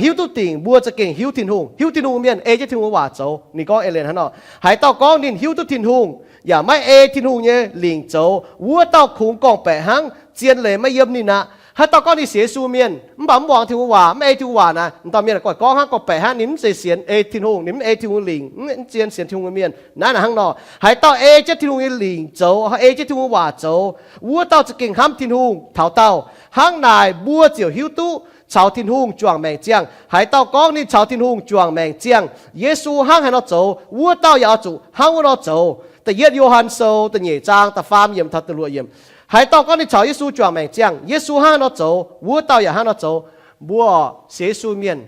hiuv duqv dingc mbuo za'gengh hiuv Tin-Hungh. Hiuv Tin-Hungh mienh ei jienv Tin-Hungh waac zoux. Ninh gorngv eix leiz hnangv nor, haaix dauh gorngv ninh hiuv duqv Tin-Hungh yaac maiv ei Tin-Hungh nyei lingc zoux, wuov dauh kungx gorngv-baeqc hnangv, zien leiz maiv yiem ninh aqv. Haaix dauh gorngv ninh sienx Yesu mienh mv baac mv muangx Tin-Hungh waac, mv ei Tin-Hungh waac naaic, m'dauh mienh gorngv gorngv hnangv, gorngv-baeqc hnangv, ninh mv zeiz sienx ei Tin-Hungh, ninh mv ei Tin-Hungh lingc, mv zien sienx Tin-Hungh nyei mienh. Naaiv naaic hnangv nor, haaix dauh ei jienv Tin-Hungh nyei lingc zoux, ei jienv Tin-Hungh waac zoux, wuov dauh za'gengh hnamv Tin-Hungh taux daauh. Hnangv naaic mbuo ziouc hiuv duqv caux Tin-Hungh juangc maengc ziangh. Haaix dauh gorngv ninh caux Tin-Hungh juangc maengc ziangh, Yesu hnangv haaix nor zoux, wuov dauh yaac oix zuqc hnangv wuov nor zoux. Da'yietv Yo^han Sou da'nyeic zaang da'faam yiemc taux da'luoqc yiemc. Haaix dauh gorngv ninh caux Yesu juangc maengc ziangh, Yesu hnangv haaix nor zoux, wuov dauh yaac hnangv nor zoux. Mbuo sienx Yesu mienh,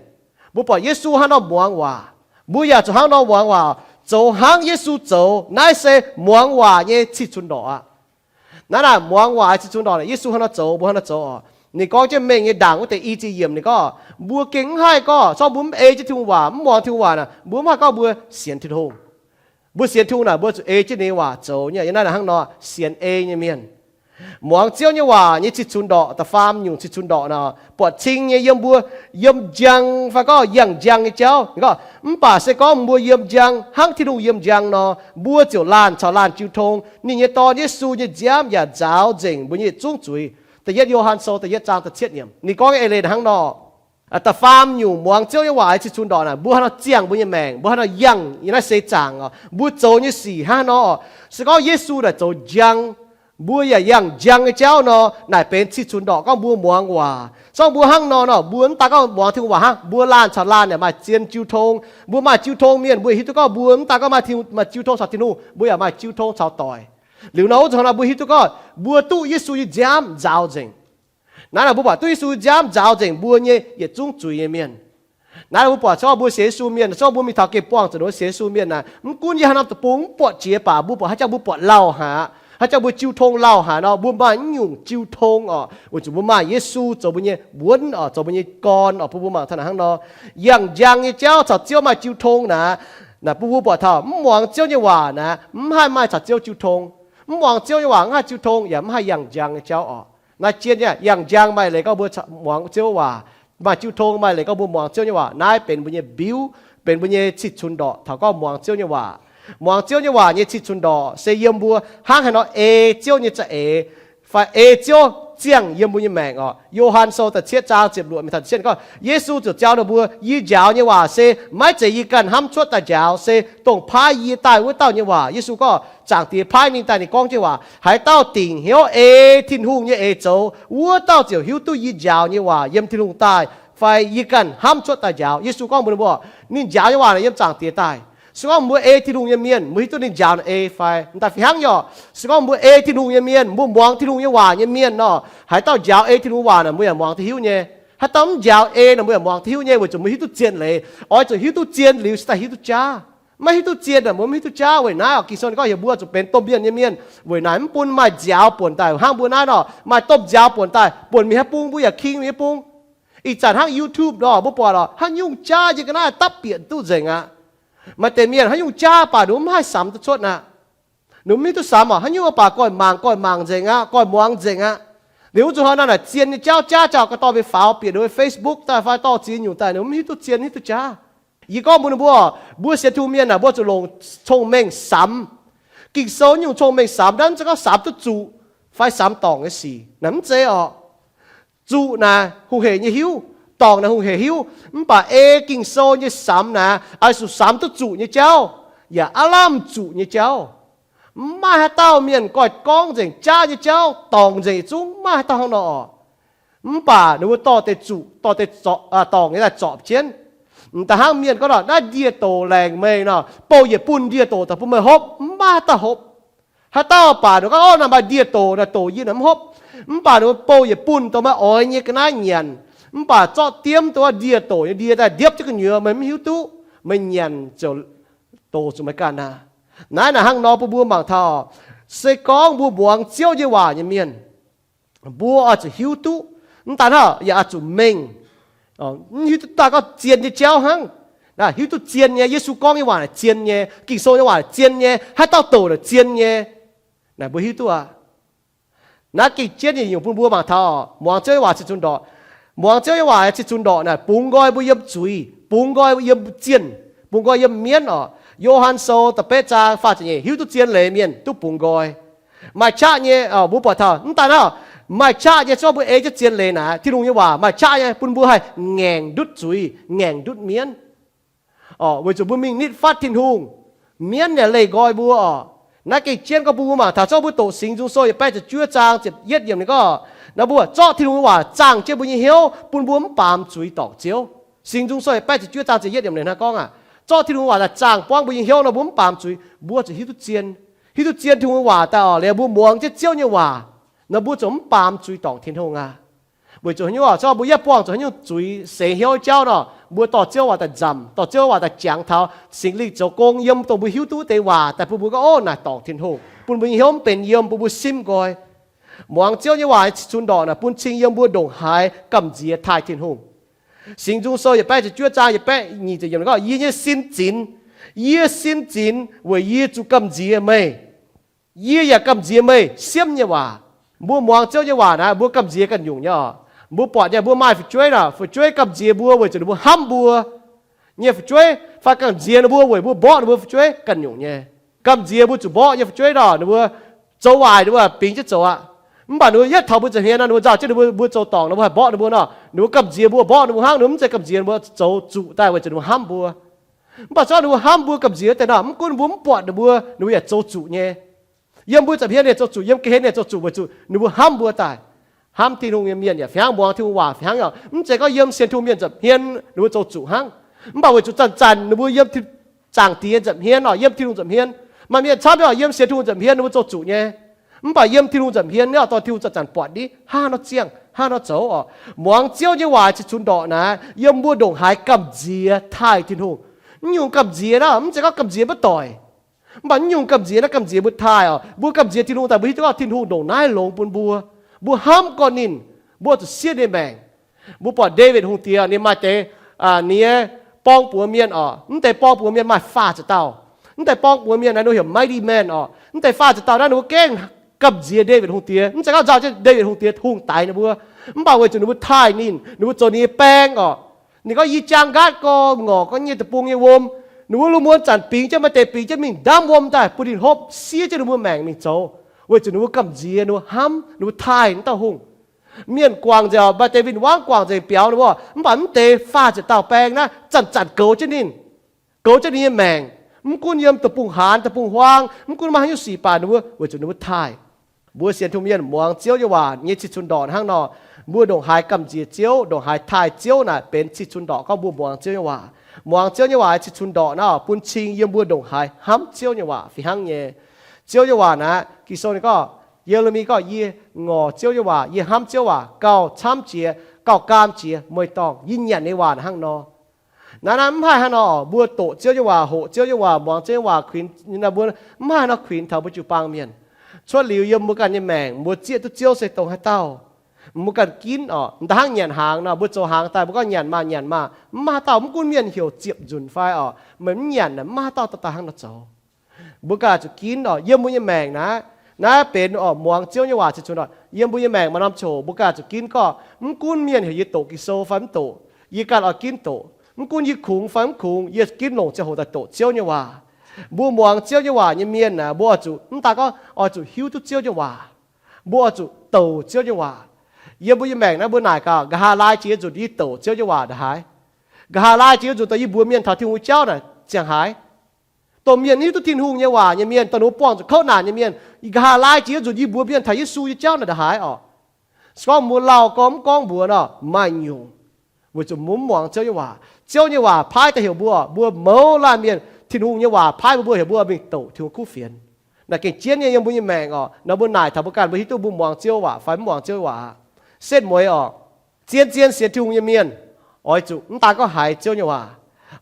mbuo buatc Yesu hnangv nor muangx waac, mbuo yaac zuqc hnangv nor muangx waac, zoux hnangv Yesu zoux. Naaiv se muangx waac nyei cih cunx ndorqc aqv. Naaiv naaic muangx waac cih cunx ndorqc, Yesu hnangv nor zoux, mbuo hnangv nor zoux oc. Ninh gorngv jienv mengh nyei ndaangc wuov deix i ziepc yiemc ninh gorngv, mbuo gengh mv haih gorngv, se gorngv mbuo mv ei jienv Tin-Hungh waac, mv muangx Tin-Hungh waac naaic, mbuo mv haih gorngv mbuo sienx Tin-Hungh. Mbuo sienx Tin-Hungh naaic, mbuo zuqc ei jienv ninh nyei waac zoux nyei. Yiem naaiv naaic hnangv nor, sienx ei nyei mienh. Muangx Ziouv nyei waac nyei cih cunx ndorqc, da'faam nyungc cih cunx ndorqc nor, buatc cing nyei yiem mbuo, yiem njang fai gorngv yangh njang nyei jauv. Gorngv, mv baac se gorngv mbuo yiem njang hnangv Tin-Hungh yiem njang nor, mbuo ziouc laanh caux laanh jiu tong. Ninh nyei Dorn, Yesu, nyei nziaamv yaac nzaaux nzengc mbuo nyei yietc zungv zuiz. Da'yietv Yo^han Sou da'yietv zaang da'cietv yiemc ninh gorngv eix leiz hnangv nor. Da'faam nyungc muangx Ziouv nyei waac cih cunx ndorqc naaic, mbuo hnangv nor ziangh mbuo nyei maengc, mbuo hnangv nor yangh yiem naaiv seix zaangc oc, mbuo zoux nyei sic hnangv nor. Se gorngv Yesu naaic zoux njang, mbuo yaac yangh njang nyei jauv nor, naaic benx cih cunx ndorqc gorngv mbuo muangx waac. Se gorngv mbuo hnangv nor nor, mbuo mv daan gorngv muangx Tin-Hungh waac hnangv, mbuo laanh caux laanh yaac maaih zien jiu tong. Mbuo maaih jiu tong mienh, mbuo hiuv duqv gorngv mbuo mv daan gorngv maaih jiu tong caux Tin-Hungh, mbuo yaac maaih jiu tong caux doic. Liuz nor wuov zanc nor mbuo hiuv duqv gorngv mbuo duqv Yesu nyei nziaamv nzaaux nzengc. Naaiv naaic mbuo buatc duqv Yesu nziaamv nzaaux nzengc mbuo nyei yietc zungv zuiz nyei mienh. Naaiv mbuo buatc se gorngv mbuo sienx Yesu mienh, se gorngv mbuo mingh taux gengh buangh zuqc ninh mbuo sienx Yesu mienh naaic, mv gunv yiem haaix norm deic-bung mv buatc jiex baac mbuo buatc haaix jangv mbuo buatc lauh haic, haaix jangv mbuo jiu tong lauh haic nor, mbuo maaih naaiv nyungc jiu tong oc, weic zuqc mbuo maaih Yesu zoux mbuo nyei wuonv oc, zoux mbuo nyei gorn oc, bun mbuo mangc taux naaic hnangv nor. Yangh njang nyei jauv caux Ziouv maaih jiu tong naaic, naaic bun mbuo buatc taux mv muangx Ziouv nyei waac naaic mv haih maaih caux Ziouv jiu tong. Mv muangx Ziouv nyei waac mv haih jiu tong yaac mv haih yangh njang nyei jauv oc. Naaiv jien nyei, yangh njang maaih leiz gorngv mbuo muangx Ziouv waac, maaih jiu tong maaih leiz gorngv mbuo muangx Ziouv nyei waac. Naaiv benx mbuo nyei mbiuv, benx mbuo nyei cih cunx ndorqc taux gorngv muangx Ziouv nyei waac. Muangx Ziouv nyei waac nyei cih cunx ndorqc se yiem mbuo hnangv haaix nor ei Ziouv nyei za'eix fai ei Ziouv ziangh yiem mbuo nyei maengc oc. Yo^han Sou da'cietv zaang ziepc luoqc mingh taux ziepc cietv gorngv, Yesu ziouc jauv ninh mbuo, Yie njaaux nyei waac se maiv zeiz yie ganh hnamv cuotv daaih njaaux, se dongh paaiv yie daaih wuov dauh nyei waac. Yesu gorngv Zaangc Diex paaiv ninh daaih, ninh gorngv jienv waac, haaix dauh dingc hnyouv ei Tin-Hungh nyei eix zoux, wuov dauh ziouc hiuv duqv yie njaaux nyei waac yiem Tin-Hungh daaih fai yie ganh hnamv cuotv daaih njaaux. Yesu gorngv mbuox ninh mbuo, ninh njaaux nyei waac naaic yiem Zaangc Diex daaih. Se gorngv mbuo ei Tin-Hungh nyei mienh, mbuo hiuv duqv ninh njaaux naaic ei fai m'daaih fih hnangv nyei oc. Se gorngv mbuo ei Tin-Hungh nyei mienh, mbuo muangx Tin-Hungh nyei waac nyei mienh nor, haaix dauh njaaux ei Tin-Hungh waac naaic mbuo yaac muangx duqv hiuv nyei. Haaix dauh mv njaaux ei naaic mbuo yaac muangx duqv hiuv nyei, weic zuqc mbuo hiuv duqv zien leiz. Oix zuqc hiuv duqv zien liuz cingx daaih hiuv duqv jaav. Maiv hiuv duqv zien naaic mbuo mv hiuv duqv jaav. Weic naaiv oc, Ging-Sou gorngv heuc mbuo zuqc benx domh mienh nyei mienh. Weic naaic mv bun maaih nziaaux buonc daaih hnangv mbuo naaiv nor, maaih domh nziaaux buonc daaih buonc mingh haaix bung mbuo yaac king mingh haaix bung. Ih zanc hnangv YouTube nor mbuo buatc oc, haaix nyungc jaav yie ga'naaiv dapv bieqc duqv nzengc aqv. Maaih deix mienh haaix nyungc jaav baac ninh mv haih samx duqv cuotv aqv. Ninh mv hiuv duqv samx oc, haaix nyungc baac goiv mangc goiv mangc nzengc aqv, goiv muangx nzengc aqv. Liuz wuov zuqc hnoi naaic zien nyei jauv jaav ziouc ga'dorh mingh faaux bieqc ninh mbuo Facebook daaih fai dorh ziex nyungc daaih, ninh mv hiuv duqv zien hiuv duqv jaav. Yie gorngv mbuox ninh mbuo, mbuo sienx Tin-Hungh mienh naaic mbuo zuqc longc cong-mengh samx. Ging-Sou nyungc cong-mengh samx naaiv mv zeiz gorngv samx duqv zuqc fai samx dorngc nyei sic naaic mv zeiz oc. Zuqc naaic hungh heic nyei hiuv, dorngc naaic hungh heic hiuv. Mv baac ei Ging-Sou nyei samx naaic oix zuqc samx duqv zuqc nyei jauv, yaac aav lamh zuqc nyei jauv. Mv maaih haaix dauh mienh goiv gorngv nzengc jaav nyei jauv, dorngc nzengc yietc zungv mv maaih haaix dauh hnangv nor oc. Mv baac ninh mbuo dorh deix zuqc, dorh deix dorngc nyei daaih zorpc jienv. M'daaih hnangv mienh gorngv nor, naaiv ndie-doc laengc meih nor, bouh yietc bunh ndie-doc daaih bun meih hopv, mv maaih haaix dauh hopv. Haaix dauh baac ninh gorngv, Ov, naaiv maaih ndie-doc naaic doc yie naaic mv hopv. Mv baac ninh mbuo bouh yietc bunh dongh meih oix nyei ga'naaiv nyanc, mv baac zorqv diemv dongh wuov ndie-doc nyei ndie daaih ndiepv jienv gu'nyuoz, meih mv hiuv duqv, meih nyanc ziouc doc zuqc meih ganh aqv. Naaiv naaic hnangv nor bun mbuo mangc taux, se gorngv mbuo muangx Ziouv nyei waac nyei mienh, mbuo oix zuqc hiuv duqv, mv daan hnangv yaac oix zuqc mengh. Mv hiuv duqv daaih gorngv zien nyei jauv hnangv. Hiuv duqv zien nyei, Yesu gorngv nyei waac zien nyei, Ging-Sou nyei waac zien nyei, haaix dauh doc naaic zien nyei. Naaic mbuo hiuv duqv aqv. Naaiv gengh jienv nyungc bun mbuo mangc taux muangx Ziouv nyei waac cih cunx ndorqc. Muangx Ziouv nyei waac cih cunx ndorqc naaic bungx nqoi mbuo yiem zuiz, bungx nqoi yiem zienh, bungx nqoi yiem mienv oc. Yo^han Sou da'betv zaang faah ziepc nyeic, hiuv duqv zien leiz mienh duqv bungx nqoi. Maaih qaqv nyei, mbuo buatc taux mv daan hnangv, maaih qaqv nyei se gorngv mbuo ei jienv zien leiz naaic, Tin-Hungh nyei waac maaih qaqv nyei bun mbuo haih ngaengc ndutv zuiz, ngaengc ndutv mienv. Weic zuqc mbuo mingh nitv fatv Tin-Hungh, mienv yaac leih nqoi mbuo oc. Naaiv gengh jienv gorngv bun mbuo mangc taux, zorqv mbuo doqc Singx Nzung Sou yietc baeqv ziepc juov zaang ziepc yietv yiemc ninh gorngv, naaiv mbuo zorqv Tin-Hungh nyei waac zaangh jienv mbuo nyei hnyouv bun mbuo mv baamz zuiz dorngc Ziouv. Singx Nzung Sou yietc baeqv ziepc juov zaang ziepc yietv yiemc ninh hnangv gorngv aqv, zorqv Tin-Hungh waac daaih zaangh buangv mbuo nyei hnyouv nor mbuo mv baamz zuiz. Mbuo zuqc hiuv duqv zien, hiuv duqv zien Tin-Hungh nyei waac daaih oc, liuz mbuo muangx jienv Ziouv nyei waac nor mbuo zuqc mv baamz zuiz dorngc Tin-Hungh aqv. Weic zuqc haaix nyungc oc, zorqv mbuo yietv buangh zuqc haaix nyungc zuiz seix hnyouv jauv nor, mbuo dorh Ziouv waac daaih nzamc, dorh Ziouv waac daaih jangx taux Singx Lingh zoux gong yiem dongh mbuo hiuv duqv deix waac daaih bun mbuo gorngv, Ov, naaic dorngc Tin-Hungh, bun mbuo nyei hnyouv mv benx yiem, bun mbuo simv nqoi. Muangx Ziouv nyei waac cih cunx ndorqc naaic bun cing yiem mbuo ndongc haaix gamh nziex taaih Tin-Hungh. Singx Nzung Sou yietc baeqv ziepc juov zaang yietc baeqv nyic ziepc yiemc ninh gorngv, Yie nyei sin zinx, yie sin zinx weic yie zuqc gamh nziex meih. Yie yaac gamh nziex meih siemv nyei waac. Mbuo muangx Ziouv nyei waac naaic mbuo gamh nziex ganh nyungc nyei oc. Mbuo buatc nyei, mbuo maaih fu'jueiv naaic, fu'jueiv gamh nziex mbuo weic zuqc ninh mbuo hnamv mbuo nyei fu'jueiv, fai gamh nziex ninh mbuo weic mbuo mborqv ninh mbuo fu'jueiv ganh nyungc nyei. Gamh nziex mbuo zuqc mborqv nyei fu'jueiv nor, ninh mbuo zoux waaic ninh mbuo bingx jienv zoux aqv. Mv baac ninh mbuo yietv taux mbuo nza'hmien nor, ninh mbuo nzauh jienv ninh mbuo, mbuo zoux dorngc ninh mbuo haih mborqv ninh mbuo nor, ninh mbuo gamh nziex mbuo, mborqv ninh mbuo hnangv. Ninh mbuo mv zeiz gamh nziex ninh mbuo zoux zuqc daaih weic zuqc ninh mbuo hnamv mbuo. Mv baac se gorngv ninh mbuo hnamv mbuo gamh nziex wuov deix nor, mv gunv mbuo mv buatc ninh mbuo, ninh mbuo yaac zoux zuqc nyei. Yiem mbuo nza'hmien ninh zoux zuqc, yiem ga'hlen ninh zoux zuqc weic zuqc ninh mbuo hnamv mbuo daaih. Hnamv Tin-Hungh nyei mienh yaac fih hnangv, muangx Tin-Hungh waac fih hnangv nyei. Mv zeiz gorngv yiem sienx Tin-Hungh mienh nza'hmien ninh mbuo zoux zuqc hnangv. Mv baac weic zuqc zanc-zanc ninh mbuo yiem Zaangc Diex nza'hmien oc, yiem Tin-Hungh nza'hmien. Maaih mienh camv nyei oc, yiem sienx Tin-Hungh nza'hmien ninh mbuo zoux zuqc nyei. Mv baac yiem Tin-Hungh nza'hmien nyei oc, dorh Tin-Hungh zanc-zanc buatc ndiev hnangv haaix nor ziangh, hnangv haaix nor zoux oc. Muangx Ziouv nyei waac cih cunx ndorqc naaic, yiem mbuo ndongc haaix gamh nziex taaih Tin-Hungh. Mv nyungc gamh nziex naaic mv zeiz gorngv gamh nziex maiv doic. Mv baac mv nyungc gamh nziex naaiv gamh nziex mbuo taaih oc. Mbuo gamh nziex Tin-Hungh daaih mbuo hiuv duqv gorngv Tin-Hungh ndongc naaiv longx bun mbuo. Mbuo hnamv gorn ninh, mbuo zuqc siev ninh maengc. Mbuo buatc Ndaawitv Hungh Diex ninh maaih deix, ninh nyei borng-buoz mienh oc. Mv deix borng-buoz mienh maaih faah ziepc dauh. Mv deix borng-buoz mienh naaiv ninh heuc mighty men oc. Mv deix faah ziepc dauh naaiv ninh mbuo gengh gamh nziex Ndaawitv Hungh Diex, mv zeiz gorngv nzauh jienv Ndaawitv Hungh Diex hungh daix ninh mbuo. Mv baac weic zuqc ninh mbuo taaih ninh, ninh mbuo zoux ninh nyei baeng orqc. Ninh gorngv, Yie jaang nqaatv gorx, ngorc gorngv nyei deic-bung nyei wuom, ninh mbuo lungh muonz zanc bingx jienv, maaih deix bingx jienv mingh ndamv wuom daaih bun ninh hopv, siev jienv ninh mbuo maengc mingh zoux, weic zuqc ninh mbuo gamh nziex, ninh mbuo hnamv, ninh mbuo taaih naaiv dauh hungh. Mienh guangc nzengc orqc, maaih deix win-wangv guangc nzengc biaux ninh mbuo, mv baac mv deix faah ziepc dauh baeng naaiv zanc-zanc goux jienv ninh, goux jienv ninh nyei maengc. Mv gunv yiem deic-bung haanz, deic-bung huaang, mv gunv maaih haaix nyungc sic baac ninh mbuo, weic zuqc ninh mbuo taaih. Mbuo sienx Tin-Hungh mienh muangx Ziouv nyei waac nyei cih cunx ndorqc hnangv nor, mbuo ndongc haaix gamh nziex Ziouv, ndongc haaix taaih Ziouv naaic benx cih cunx ndorqc gorngv mbuo muangx Ziouv nyei waac. Muangx Ziouv nyei waac cih cunx ndorqc naaiv bun cing yiem mbuo ndongc haaix hnamv Ziouv nyei waac fih hnangv nyei. Ziouv nyei waac naaic, Ging-Sou ninh gorngv, Ye^le^mi gorngv, Yie ngorc Ziouv nyei waac, yie hnamv Ziouv waac gauh camv jiex, gauh gaam jiex, mueiz-dorngh. Yie nyanc nyei waac hnangv nor. Naaiv, naaiv mv haih hnangv nor, mbuo doqc Ziouv nyei waac, hoqc Ziouv nyei waac, muangx Ziouv nyei waac, kuinx, mbuo mv haih hnangv nor kuinx taux mbuo jiu-baang mienh. Cuotv liuz yiem mbuo ganh nyei maengc, mbuo zieqv duqv Ziouv se dongh haaix dauh. Mbuo ganh ginv orqc, m'daaih hnangv nyanc hnaangx nor, mbuo zoux hnaangx daaih mbuo gorngv nyanc maah, nyanc maah, mv maaih haaix dauh, mv gunv mienh heuc ziepc nzunc fai orqc, meih mv nyanc naaic, mv maaih haaix dauh dorh daaih hnangv nor zoux. Mbuo ganh zuqc ginv orqc, yiem mbuo nyei maengc naaiv, naaiv benx orqc muangx Ziouv nyei waac cih cunx orqc. Yiem mbuo nyei maengc maaih norm coc mbuo ganh zuqc ginv gorngv, mv gunv mienh heuc yie doqc Ging-Sou fai mv doqc, yie ganh oix ginv doqc. Mv gunv yie kungx fai mv kungx, yie ginv longc ziangh hoc daaih doqc Ziouv nyei waac. Mbuo muangx Ziouv nyei waac nyei mienh naaic, mbuo oix zuqc mv daan gorngv oix zuqc hiuv duqv Ziouv nyei waac. Mbuo oix zuqc douc Ziouv nyei waac. Yiem mbuo nyei maengc naaiv mbuo naaic gaax, nqa'haav laai jiex nzunc yie douc Ziouv nyei waac ndongc haaix? Nqa'haav laai jiex nzunc daaih yie mbuox mienh taux Tin-Hungh nyei jauv naaic ziangh haaix? Dongh mienh hiuv duqv Tin-Hungh nyei waac nyei mienh, dongh ninh mbuo buangh zuqc kouv naanc nyei mienh, nqa'haav laai jiex nzunc yie mbuox mienh taux Yesu nyei jauv naaic ndongc haaix orqc? Se gorngv mbuo lauh gorngv mv gorngv mbuox nor, maaih nyungc. Weic zuqc mbuo mv muangx Ziouv nyei waac. Ziouv nyei waac paaiv daaih heuc mbuo, mbuo mouz laanh mienh, Tin-Hungh nyei waac paaiv mbuo, mbuo heuc mbuo mingh douc Tin-Hungh kuv fienx. Naaic gengh jienv nyei yiem mbuo nyei maengc orqc. Nor mbuo naaic taux mbuo ganh, mbuo hiuv duqv mbuo muangx Ziouv waac fai mv muangx Ziouv waac. Setv mueiz orqc, zien-zien sienx Tin-Hungh nyei mienh oix zuqc mv daan gorngv haiz Ziouv nyei waac,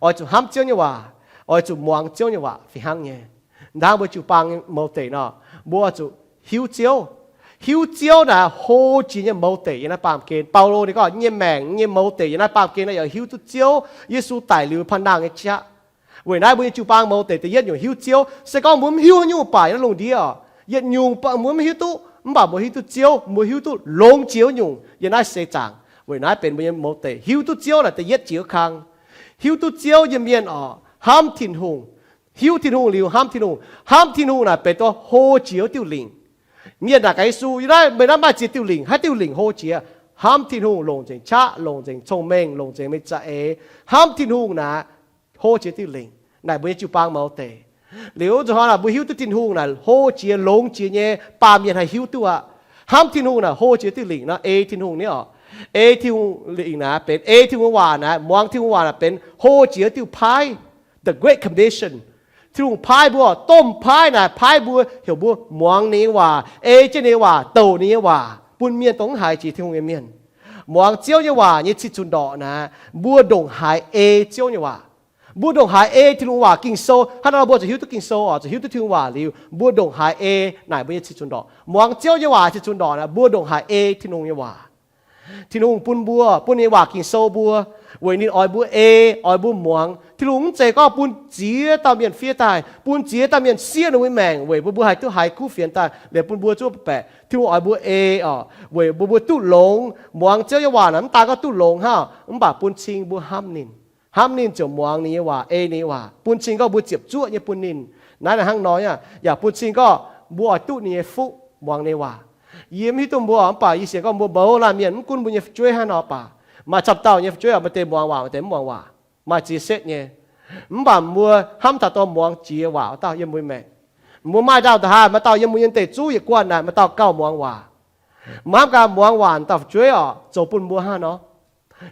oix zuqc hnamv Ziouv nyei waac, oix zuqc muangx Ziouv nyei waac fih hnangv nyei. Hnangv mbuo jiu-baang mouz deic nor, mbuo oix zuqc hiuv Ziouv. Hiuv Ziouv naaic hlo jiex nyei mouz deic yiem naaiv baamh gen. Baulo ninh gorngv, nyei maengc nyei mouz deic yiem naaiv baamh gen naaiv yaac hiuv duqv Ziouv Yesu daic liuz paan nangh nyei qaqv. Weic naaiv mbuo nyei jiu-baang mouz deic da'yietv nyungc hiuv Ziouv. Se gorngv mbuo mv hiuv haaix nyungc baac yiem naaiv lungh ndiev orqc, yietc nyungc mbuo mv hiuv duqv, mv baac mbuo hiuv duqv Ziouv, mbuo hiuv duqv longx jiex wuov nyungc yiem naaiv seix zaangc. Weic naaiv benx mbuo nyei mouz deic hiuv duqv Ziouv naaic da'yietv jiex wuov kang. Hiuv duqv Ziouv nyei mienh orqc, hnamv Tin-Hungh. Hiuv Tin-Hungh liuz hnamv Tin-Hungh. Hnamv Tin-Hungh naaic benx duqv hlo jiex wuov diuh lingc. Mienh naaic gaax Yesu, yie naaiv meih naaiv maaih ziex diuh lingc, haaix diuh lingc hlo jiex? Hnamv Tin-Hungh longc nzengc qaqv, longc nzengc cong-mengh, longc nzengc meih za'eix. Hnamv Tin-Hungh naaic hlo jiex diuh lingc. Naaic mbuo nyei jiu-baang mouz deic. Liuz nzunc hnoi naaic mbuo hiuv duqv Tin-Hungh naaic hlo jiex longx jiex nyei, baamh mienh haih hiuv duqv aqv. Hnamv Tin-Hungh naaic hlo jiex diuh lingc nor, ei Tin-Hungh nyei orqc. Ei Tin-Hungh lingc naaic benx ei Tin-Hungh waac naaic, muangx Tin-Hungh waac naaic benx hlo jiex diuh paaiv. The Great Commission. Tin-Hungh paaiv mbuo, domh paaiv naaic paaiv mbuo heuc mbuo muangx ninh nyei waac, ei jienv ninh nyei waac, douc ninh nyei waac bun mienh dongh mv haiz jiex Tin-Hungh nyei mienh. Muangx Ziouv nyei waac nyei cih cunx ndorqc naaic, mbuo ndongc haaix ei Ziouv nyei waac. Mbuo ndongc haaix ei Tin-Hungh waac Ging-Sou. Hnangv naaiv nor mbuo zuqc hiuv duqv Ging-Sou oc, zuqc hiuv duqv Tin-Hungh waac liuz, mbuo ndongc haaix ei naaic mbuo nyei cih cunx ndorqc. Muangx Ziouv nyei waac cih cunx ndorqc naaic, mbuo ndongc haaix ei Tin-Hungh nyei waac. Tin-Hungh bun mbuo, bun ninh nyei waac Ging-Sou mbuo, weic ninh oix mbuo ei, oix mbuo muangx. Tin-Hungh mv zeiz gorngv bun ziex dauh mienh fiev daaih, bun ziex dauh mienh siev ninh mbuo nyei maengc weic mbuo mbuo haih duqv haiz kuv fienx daaih liuz bun mbuo zuov baeqc. Tin-Hungh oix mbuo ei oc, weic mbuo mbuo duqv longx. Muangx Ziouv nyei waac naaic mv daan gorngv duqv longx hnangv, mv baac bun cing mbuo hnamv ninh. Hnamv ninh ziouc muangx ninh nyei waac, ei ninh nyei waac, bun cing gorngv mbuo ziepc zuoqv nyei bun ninh. Naaiv naaic hnangv nor yaac bun cing gorngv mbuo oix duqv ninh nyei fuqv, muangx ninh nyei waac. Yie mv hiuv duqv mbuo, mv baac yie sienx gorngv mbuo mouz laanh mienh mv gunv mbuo nyei fu'jueiv hnangv nor baac, maaih camv dauh nyei fu'jueiv maaih deix muangx waac, maaih deix mv muangx waac, maaih ziex setv nyei. Mv baac mbuo hnamv taux dorh muangx jiex waac dauh yiem mbuo maengc. Mbuo maaih dauh ndongc haaix, maaih dauh yiem mbuo nyei deic-zuqv yietc guanh naaic maaih dauh gauh muangx waac. Mbuo hnamv gaax muangx waac dauh fu'jueiv oc, zoux bun mbuo hnangv nor.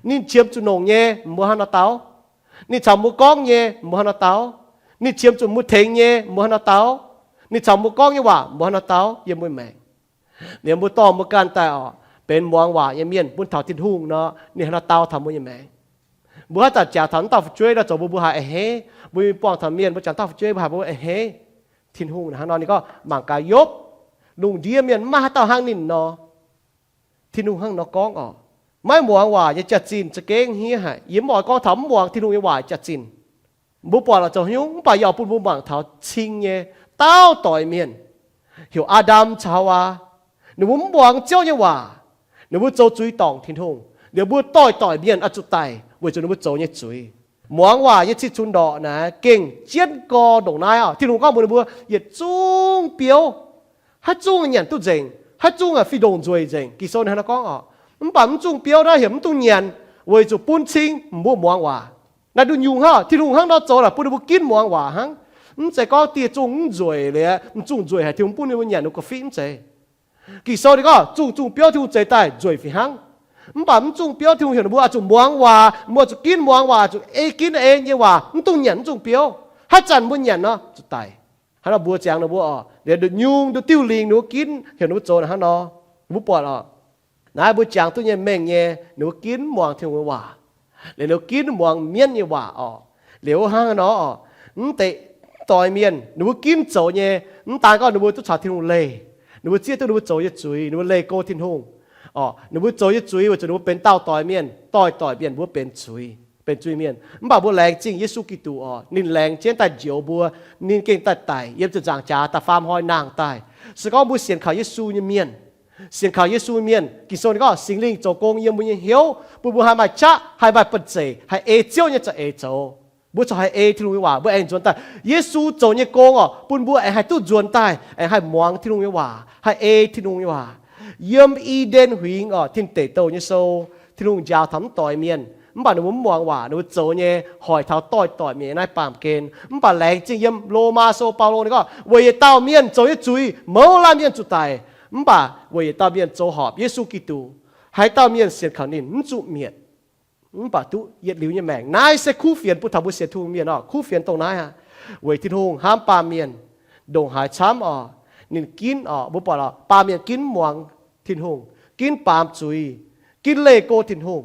Ninh qiemx zuqc nongc nyei, mbuo hnangv nor dau. Ninh caux mbuo gorngv nyei, mbuo hnangv nor dau. Ninh qiemx zuqc mbuo tengx nyei, mbuo hnangv nor dau. Ninh caux mbuo gorngv nyei waac, mbuo hnangv nor dau yiem mbuo maengc. Liuz mbuo dorh mbuo ganh daaih oc, benx muangx waac nyei mienh bun taux Tin-Hungh nor, ninh hnangv nor dau taux mbuo nyei maengc. Mbuo haaix zanc jaax taux naaiv dauh fu'jueiv nor, zoux mbuo mbuo haih a'hneiv. Mbuo buangh taux mienh, mbuo jangx dauh fu'jueiv mbuo haih mbuo a'hneiv. Tin-Hungh hnangv nor ninh gorngv, mangc gaax Yopv, lungh ndiev mienh mv maaih haaix dauh hnangv ninh nor. Tin-Hungh hnangv nor gorngv oc. Maiv muangx waac nyei jaax-zinh za'gengh hniev haic. Yie mv oix gorngv taux mv muangx Tin-Hungh nyei waac jaax-zinh. Mbuo buatc lorqc zoux haaix nyungc, mv baac yie oix bun mbuo mangc taux cing nyei dauh doic mienh. heuc Aa^ndam caux Haawaa. Ninh mbuo mv muangx Ziouv nyei waac. Ninh mbuo zoux zuiz dorngc Tin-Hungh. Liuz mbuo doix-doic mienh oix zuqc daic weic zuqc ninh mbuo zoux nyei zuiz. Muangx waac nyei cih cunx ndorqc naaiv gengh jienv gorx ndongc naaiv oc. Tin-Hungh gorngv mbuox ninh mbuo yietc zungv biouv, haaix zungv nyanc duqv nzengc, haaix zungv fih ndongc nzueic nzengc. Ging-Sou ninh hnangv naaiv gorngv oc. Mv baac mv zungh biouv naaiv heuc mv dungx nyanc weic zuqc bun cing mbuo muangx waac. Naaiv nduqc nyungc hnangv, Tin-Hungh hnangv nor zoux naaic bun ninh mbuo ginv muangx waac hnangv. Mv zeiz gorngv dieh zungh mv nzueic liuz, mv zungh nzueic haic Tin-Hungh bun ninh mbuo nyanc ninh ga'fitv, mv zeiz. Ging-Sou ninh gorngv zungh zungh biouv Tin-Hungh zeix daaih nzueic fih hnangv. Mv baac mv zungh biouv Tin-Hungh heuc ninh mbuo oix zuqc muangx waac, mbuo oix zuqc ginv muangx waac, zuqc ei ginv ei nyei waac, mv dungx nyanc mv zungh biouv. Haaix zanc mbuo nyanc nor zuqc daic. Hnangv nor mbuo ziangx ninh mbuo oc, liuz nduqc nyungc nduqc diuh lingc ninh mbuo ginv heuc ninh mbuo zoux hnangv nor, mbuo buatc oc. Naaiv mbuo jangx duqv nyei mengh nyei, ninh mbuo ginv muangx Tin-Hungh nyei waac, liuz ninh mbuo ginv muangx mienv nyei waac oc. Liuz hnangv nor oc, mv deix doix mienh ninh mbuo ginv zoux nyei, mv daan gorngv ninh mbuo duqv caux Tin-Hungh leih, ninh mbuo zieqv duqv ninh mbuo zoux nyei zuiz, ninh mbuo leih go Tin-Hungh oc. Ninh mbuo zoux nyei zuiz weic zuqc ninh mbuo benx daauh doix mienh, doix-doic mienh mbuo benx zuiz, benx zuiz mienh. Mv baac mbuo laengz zingh Yesu Giduc oc, ninh laengz jienv daaih njoux mbuo, ninh gengh daaih daic yiem ziepc nzaangc jaax da'faam hnoi nangh daaih. Se gorngv mbuo sienx kaux Yesu nyei mienh, sienx kaux Yesu mienh, Ging-Sou ninh gorngv Singx Lingh zoux gong yiem mbuo nyei hnyouv, bun mbuo haih maaih qaqv, haih maaih banh zeic, haih ei Ziouv nyei za'eix zoux. Mbuo corc haih ei Tin-Hungh nyei waac, mbuo aengx nzuonx daaih. Yesu zoux nyei gong oc, bun mbuo aengx haih duqv nzuonx daaih, aengx haih muangx Tin-Hungh nyei waac, haih ei Tin-Hungh nyei waac. Yiem I^nden Huingx oc, Tin Deic Douh nyei sou, Tin-Hungh njaaux taux mv doix mienh, mv baac ninh mbuo mv muangx waac, ninh mbuo zoux nyei hoic taux doix-doic mienh naaiv baamh gen. Mv baac laengz zingh yiem Lomaa sou Baulo ninh gorngv, weic yietc dauh mienh zoux nyei zuiz mouz laanh mienh zuqc daic, mv baac weic yietc dauh mienh zoux horpc, Yesu Giduc, haaix dauh mienh sienx kaux ninh mv zuqc mietc, mv baac duqv yietc liuz nyei maengc. Naaiv se kuv fienx bun taux mbuo sienx Tin-Hungh mienh oc. Kuv fienx dongh naaiv aqv. Weic Tin-Hungh hnamv baamh mienh ndongc haaix camv oc, ninh ginv oc, mbuo buatc oc, baamh mienh ginv muangx Tin-Hungh, ginv baamz zuiz, ginv leih go Tin-Hungh.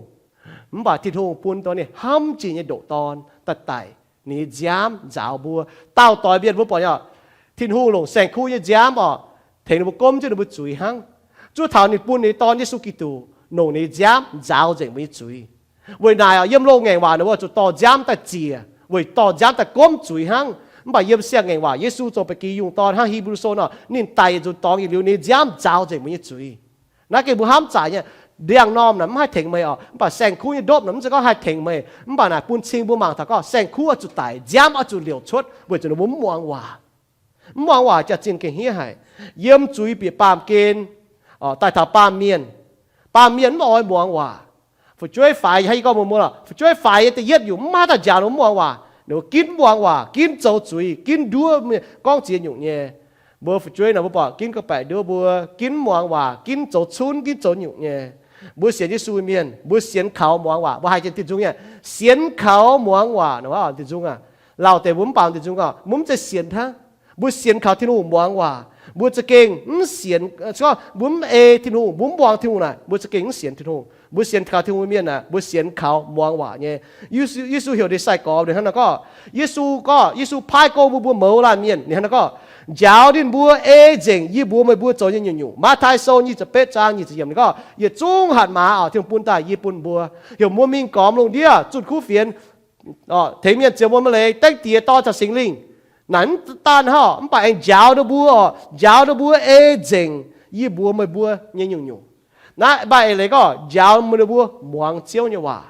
Mv baac Tin-Hungh bun dongh ninh hnamv jiex nyei ndoqc Dorn daaih daic ninh nyei nziaamv nzaaux mbuo. Daauh doix mienh mbuo buatc nyei oc, Tin-Hungh longc saeng-kuv nyei nziaamv oc, tengx ninh mbuo gomv jienv ninh mbuo zuiz hnangv. Zuov taux ninh bun ninh nyei Dorn Yesu Giduc longc ninh nyei nziaamv nzaaux nzengc mbuo nyei zuiz. Weic naaic oc, yiem loz-ngaengc waac ninh mbuo zuqc dorh nziaamv daaih ziec, weic dorh nziaamv daaih gomv zuiz hnangv. Mv baac yiem siang-ngaengc waac Yesu zoux ba'gi yungh dorn hnangv Hipv^lu Sou nor, ninh daic yietc nzunc dorngx yietc liuz ninh nyei nziaamv nzaaux nzengc mbuo nyei zuiz. Naaiv gengh mbuo hnamv zaqc nyei. Ndiangx-normh naaic mv haih tengx meih oc, mv baac saeng-kuv nyei ndopv naaic mv zeiz gorngv haih tengx meih, mv baac naaic bun cing mbuo mangc taux gorngv saeng-kuv oix zuqc daic, nziaamv oix zuqc liouc cuotv weic zuqc ninh mbuo mv muangx waac. Mv muangx waac jaax-zinh gengh hniev haic. Yiem zuiz bieqc baamh gen, daaih taux baamh mienh, baamh mienh mv oix muangx waac. Fu'jueiv faix, haaix gorngv mbuo muoz, fu'jueiv faix nyei da'yietv nyungc mv maaih daaih njaaux ninh mbuo mv muangx waac. Ninh mbuo ginv muangx waac, ginv zoux zuiz, ginv nduov mienh gorngv ziex nyungc nyei. Mbuo fu'jueiv nor mbuo buatc ginv gorngv-baeqc nduov mbuo, ginv muangx waac, ginv zoux cunv, ginv zoux nyungc nyei. Mbuo sienx Yesu mienh, mbuo sienx kaux muangx waac, mbuo haih jiex diuh nzung nyei. Sienx kaux muangx waac, diuh nzung aah, lauh deix mbuo mv baamz diuh nzung oc, mbuo mv zeiz sienx hnangv. Mbuo sienx kaux Tin-Hungh muangx waac. Mbuo za'gengh mv sienx, mbuo mv ei Tin-Hungh, mbuo mv muangx Tin-Hungh naaic, mbuo za'gengh mv sienx Tin-Hungh. Mbuo sienx kaux Tin-Hungh mienh aah, mbuo sienx kaux muangx waac nyei. Yesu heuc ninh sai-gorx ninh hnangv naaiv gorngv, Yesu gorngv, Yesu paaiv gong bun mbuo mouz laanh mienh, ninh hnangv naaiv gorngv, njaaux ninh mbuo ei nzengc yie mbuox meih mbuo zoux nyei nyungc-nyungc. Matv^taai Sou nyic ziepc betv zaang nyic ziepc yiemc ninh gorngv, yietc zungv hatc maaz oc, Tin-Hungh bun daaih yie bun mbuo. Heuc mbuo mingh gormx lungh ndiev zunh kuv fienx, tengx mienh ziouc muangx maaih leiz, Dengv Diex, Dorn caux Singx Lingh. Naaic mv daanh hnangv, mv baac aengx njaaux ninh mbuo oc, njaaux ninh mbuo ei nzengc yie mbuox meih mbuo nyei nyungc-nyungc. Naaiv maaih eix leiz gorngv njaaux ninh mbuo muangx Ziouv nyei waac.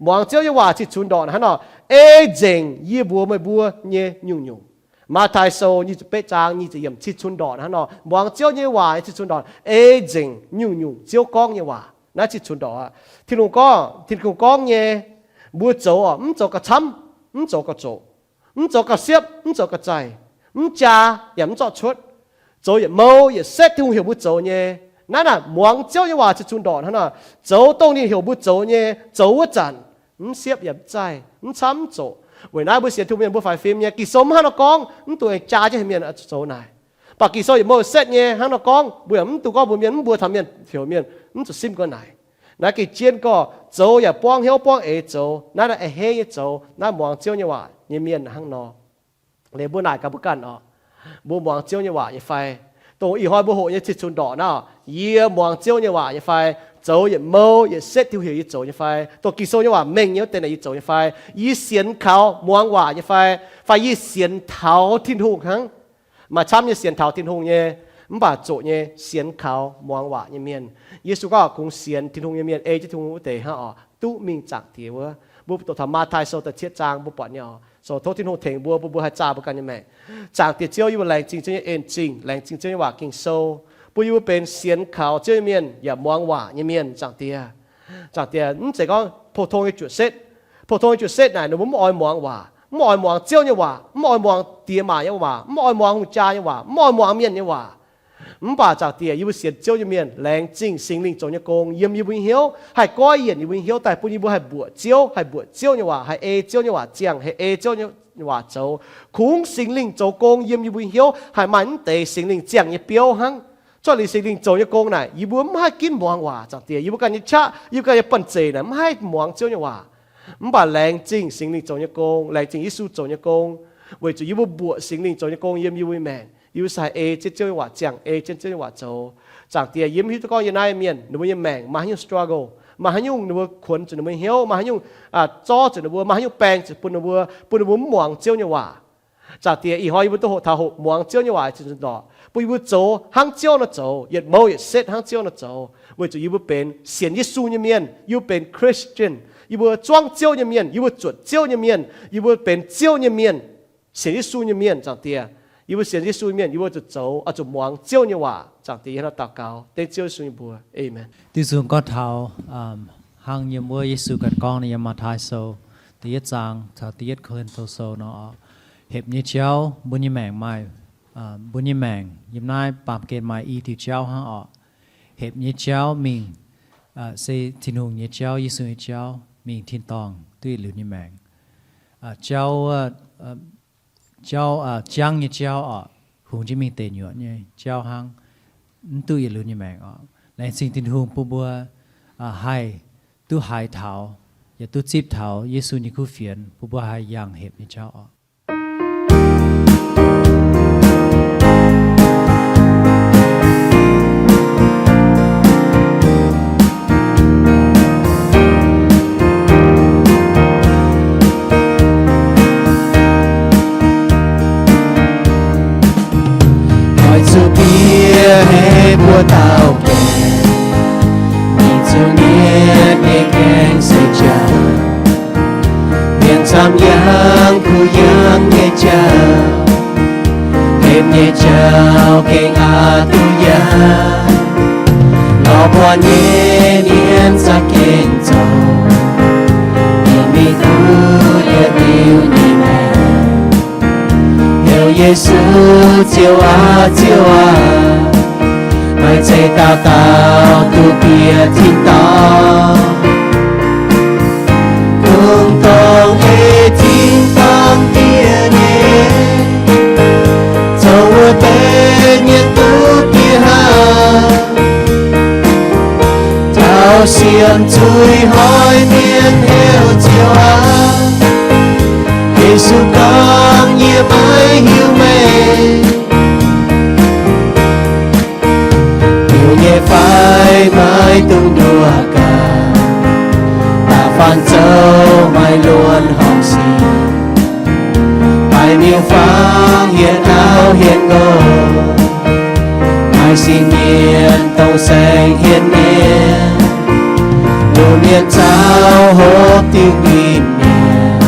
Muangx Ziouv nyei waac cih cunx ndorqc hnangv nor, ei nzengc yie mbuox meih mbuo nyei nyungc-nyungc. Matv^taai Sou nyic ziepc betv zaang nyic ziepc yiemc cih cunx ndorqc hnangv nor, muangx Ziouv nyei waac cih cunx ndorqc, ei nzengc nyungc-nyungc Ziouv gorngv nyei waac. Naaiv cih cunx ndorqc aqv. Tin-Hungh gorngv, Tin-Hungh gorngv nyei, mbuo zoux oc, mv zoux gauh camv, mv zoux gauh zoqc, mv zoux gauh siepv, mv zoux gauh zaih, mv jaa yaac mv zorqv cuotv, zoux yietc mou yietc setv Tin-Hungh heuc mbuo zoux nyei. Naaiv naaic muangx Ziouv nyei waac cih cunx ndorqc hnangv nor, zoux dongh ninh heuc mbuo zoux nyei, zoux wuov zanc mv siepv yaac mv zaih, mv camv mv zoqc. Weic naaiv mbuo sienx Tin-Hungh mienh mbuo faix fim nyei. Ging-Sou mv hnangv nor gorngv, mv dungx aengx jaa jienv hmien zoux naaic. Mv baac Ging-Sou yietc mou setv nyei hnangv nor gorngv, mbuo yaac mv dungx gorngv mbuox mienh, mv mbuox taux mienh, heuc mienh mv zuqc simv ga'naaic. Naaiv gengh jienv gorngv zoux yaac buangv hnyouv buangv eix zoux. Naaiv naaiv a'hneiv nyei zoux, naaiv muangx Ziouv nyei waac nyei mienh hnangv nor. Liuz mbuo naaic gaax mbuo ganh oc, mbuo muangx Ziouv nyei waac nyei fai? Dongh ih hnoi mbuo hoqc nyei cih cunx ndorqc naaiv, yie muangx Ziouv nyei waac nyei fai? Zoux yietc mou yietc setv Tin-Hungh heuc yie zoux nyei fai? Dongh Ging-Sou nyei waac mengh nyei wuov deix naaic yie zoux nyei fai? Yie sienx kaux muangx waac nyei fai? Fai yie sienx taux Tin-Hungh hnangv? Maaih camv nyei sienx taux Tin-Hungh nyei. Mv baac zoqc nyei sienx kaux muangx waac nyei mienh. Yesu gorngv kungx sienx Tin-Hungh nyei mienh ei jienv Tin-Hungh wuov deix hnangv oc, duqv mingh Zaangc Diex wuov. Mbuo doqc taux Matv^taai Sou da'cietv zaang mbuo buatc nyei oc. Soux tov Tin-Hungh tengx mbuo, bun mbuo haih zaah mbuo ganh nyei maengc. Zaangc Diex Ziouv, yie mbuo laengz zingh Ziouv nyei en zingh, laengz zingh Ziouv nyei waac Ging-Sou, bun yie mbuo benx sienx kaux Ziouv nyei mienh yaac muangx waac nyei mienh, Zaangc Diex. Zaangc Diex, mv zeiz gorngv pou-tong nyei juoqc setv. Pou-tong nyei juoqc setv naaic ninh mbuo mv oix muangx waac, mv oix muangx Ziouv nyei waac, mv oix muangx diex maac nyei waac, mv oix muangx hungh jaa nyei waac, mv oix muangx mienh nyei waac. Mv baac Zaangc Diex, yie mbuo sienx Ziouv nyei mienh laengz zingh Singx Lingh zoux nyei gong yiem yie mbuo nyei hnyouv, haih goiv yienc yie mbuo nyei hnyouv daaih bun yie mbuo haih mbuoqc Ziouv, haih mbuoqc Ziouv nyei waac, haih ei Ziouv nyei waac ziangh, haih ei Ziouv nyei waac zoux. Kungx Singx Lingh zoux gong yiem yie mbuo nyei hnyouv haih maaih mv deix Singx Lingh ziangh nyei biouv hnangv. Cuotv liuz Singx Lingh zoux nyei gong naaic, yie mbuo mv haih ginv muangx waac, Zaangc Diex. Yie mbuo ganh nyei qaqv, yie mbuo ganh nyei banh zeic naaic mv haih muangx Ziouv nyei waac. Mv baac laengz zingh Singx Lingh zoux nyei gong, laengz zingh Yesu zoux nyei gong, weic zuqc yie mbuo mbuoqc Singx Lingh zoux nyei gong yiem yie mbuo nyei maengc. Yie mbuo se haih ei jienv Ziouv nyei waac ziangh, ei jienv Ziouv nyei waac zoux. Zaangc Diex, yie mv hiuv duqv gorngv yie naaiv mienh ninh mbuo nyei maengc maaih haaix nyungc struggle, maaih haaix nyungc ninh mbuo kuonx zuqc ninh mbuo hnyouv, maaih haaix nyungc, aa, zorv zuqc ninh mbuo, maaih haaix nyungc baeng zuqc bun ninh mbuo, bun ninh mbuo mv muangx Ziouv nyei waac. Zaangc Diex, ih hnoi yie mbuo duqv hoqc taux hoqc muangx Ziouv nyei waac zinh nzunc dorc, bun yie mbuo zoux hnangv Ziouv nor zoux, yietc mouz yietc setv hnangv Ziouv nor zoux, weic zuqc yie mbuo benx sienx Yesu nyei mienh, yie mbuo benx Christian, yie mbuo zuangv Ziouv nyei mienh, yie mbuo zuotc Ziouv nyei mienh, yie mbuo benx Ziouv nyei mienh, sienx Yesu nyei mienh. Zaangc Diex, yie mbuo sienx Yesu nyei mienh, yie mbuo zuqc zoux, oix zuqc muangx Ziouv nyei waac. Zaangc Diex, yie hnangv naaiv daux gaux dengv Ziouv Yesu nyei mbuox. Aamen. Diuh nzunc gorngv taux, um, hnangv yiem wuov Yesu ganh gorngv nyei yiem Matv^taai Sou da'yietv zaang taux da'yietv Ko^lin^to Sou nor, hepc nyei jauv, mbuo nyei maengc maaih, mbuo nyei maengc yiem naaiv baamh gen maaih i diuh jauv hnangv orqc. Hepc nyei jauv mingh, se Tin-Hungh nyei jauv, Yesu nyei jauv, mingh tin-dorngh duqv yietc liuz nyei maengc. Jauv, jauv, jangv nyei jauv orqc, hungx jienv mingh deic nyuoqc nyei jauv hnangv, mv duqv yietc liuz nyei maengc orqc. Laengz zingh Tin-Hungh bun mbuo haih duqv haiz taux, yaac duqv zipv taux Yesu nyei kuv fienx, bun mbuo haih yangh hepc nyei jauv orqc. Oix zuqc bieqc haic mbuo dauh gaengh, mingh zuqc mietc nyei gaengh se jauv. Mienh camv yangh kuh yangh nyei jauv, hepc nyei jauv gengh aqc duqv yangh. Lorz buatc nyei mienh za'gengh zoux, ninh mingh duqv yietc liuz nyei maengc. Heuc Yesu, Ziouv aac, Ziouv aac, maaih zeiz dauh dauh duqv bieqc tin-dorngh. Kungx dongh ei tin-dorngh bieqc nyei, zoux wuov deix mienh duqv bieqc haic. Taux sienx zuiz hnoi mienh heuc Ziouv aac, Yesu gorngv, yie maiv hiuv meih. Liuz nyei fai maiv dungx nduov gaax, da'faanh zoux maaih luonx horngc sic, maaih miuc-fangx hietc auv hietc nqox, maaih singx mienh dongh saeng hietc mienh. Luoqc mienh caux hopv diuh nquin mienh,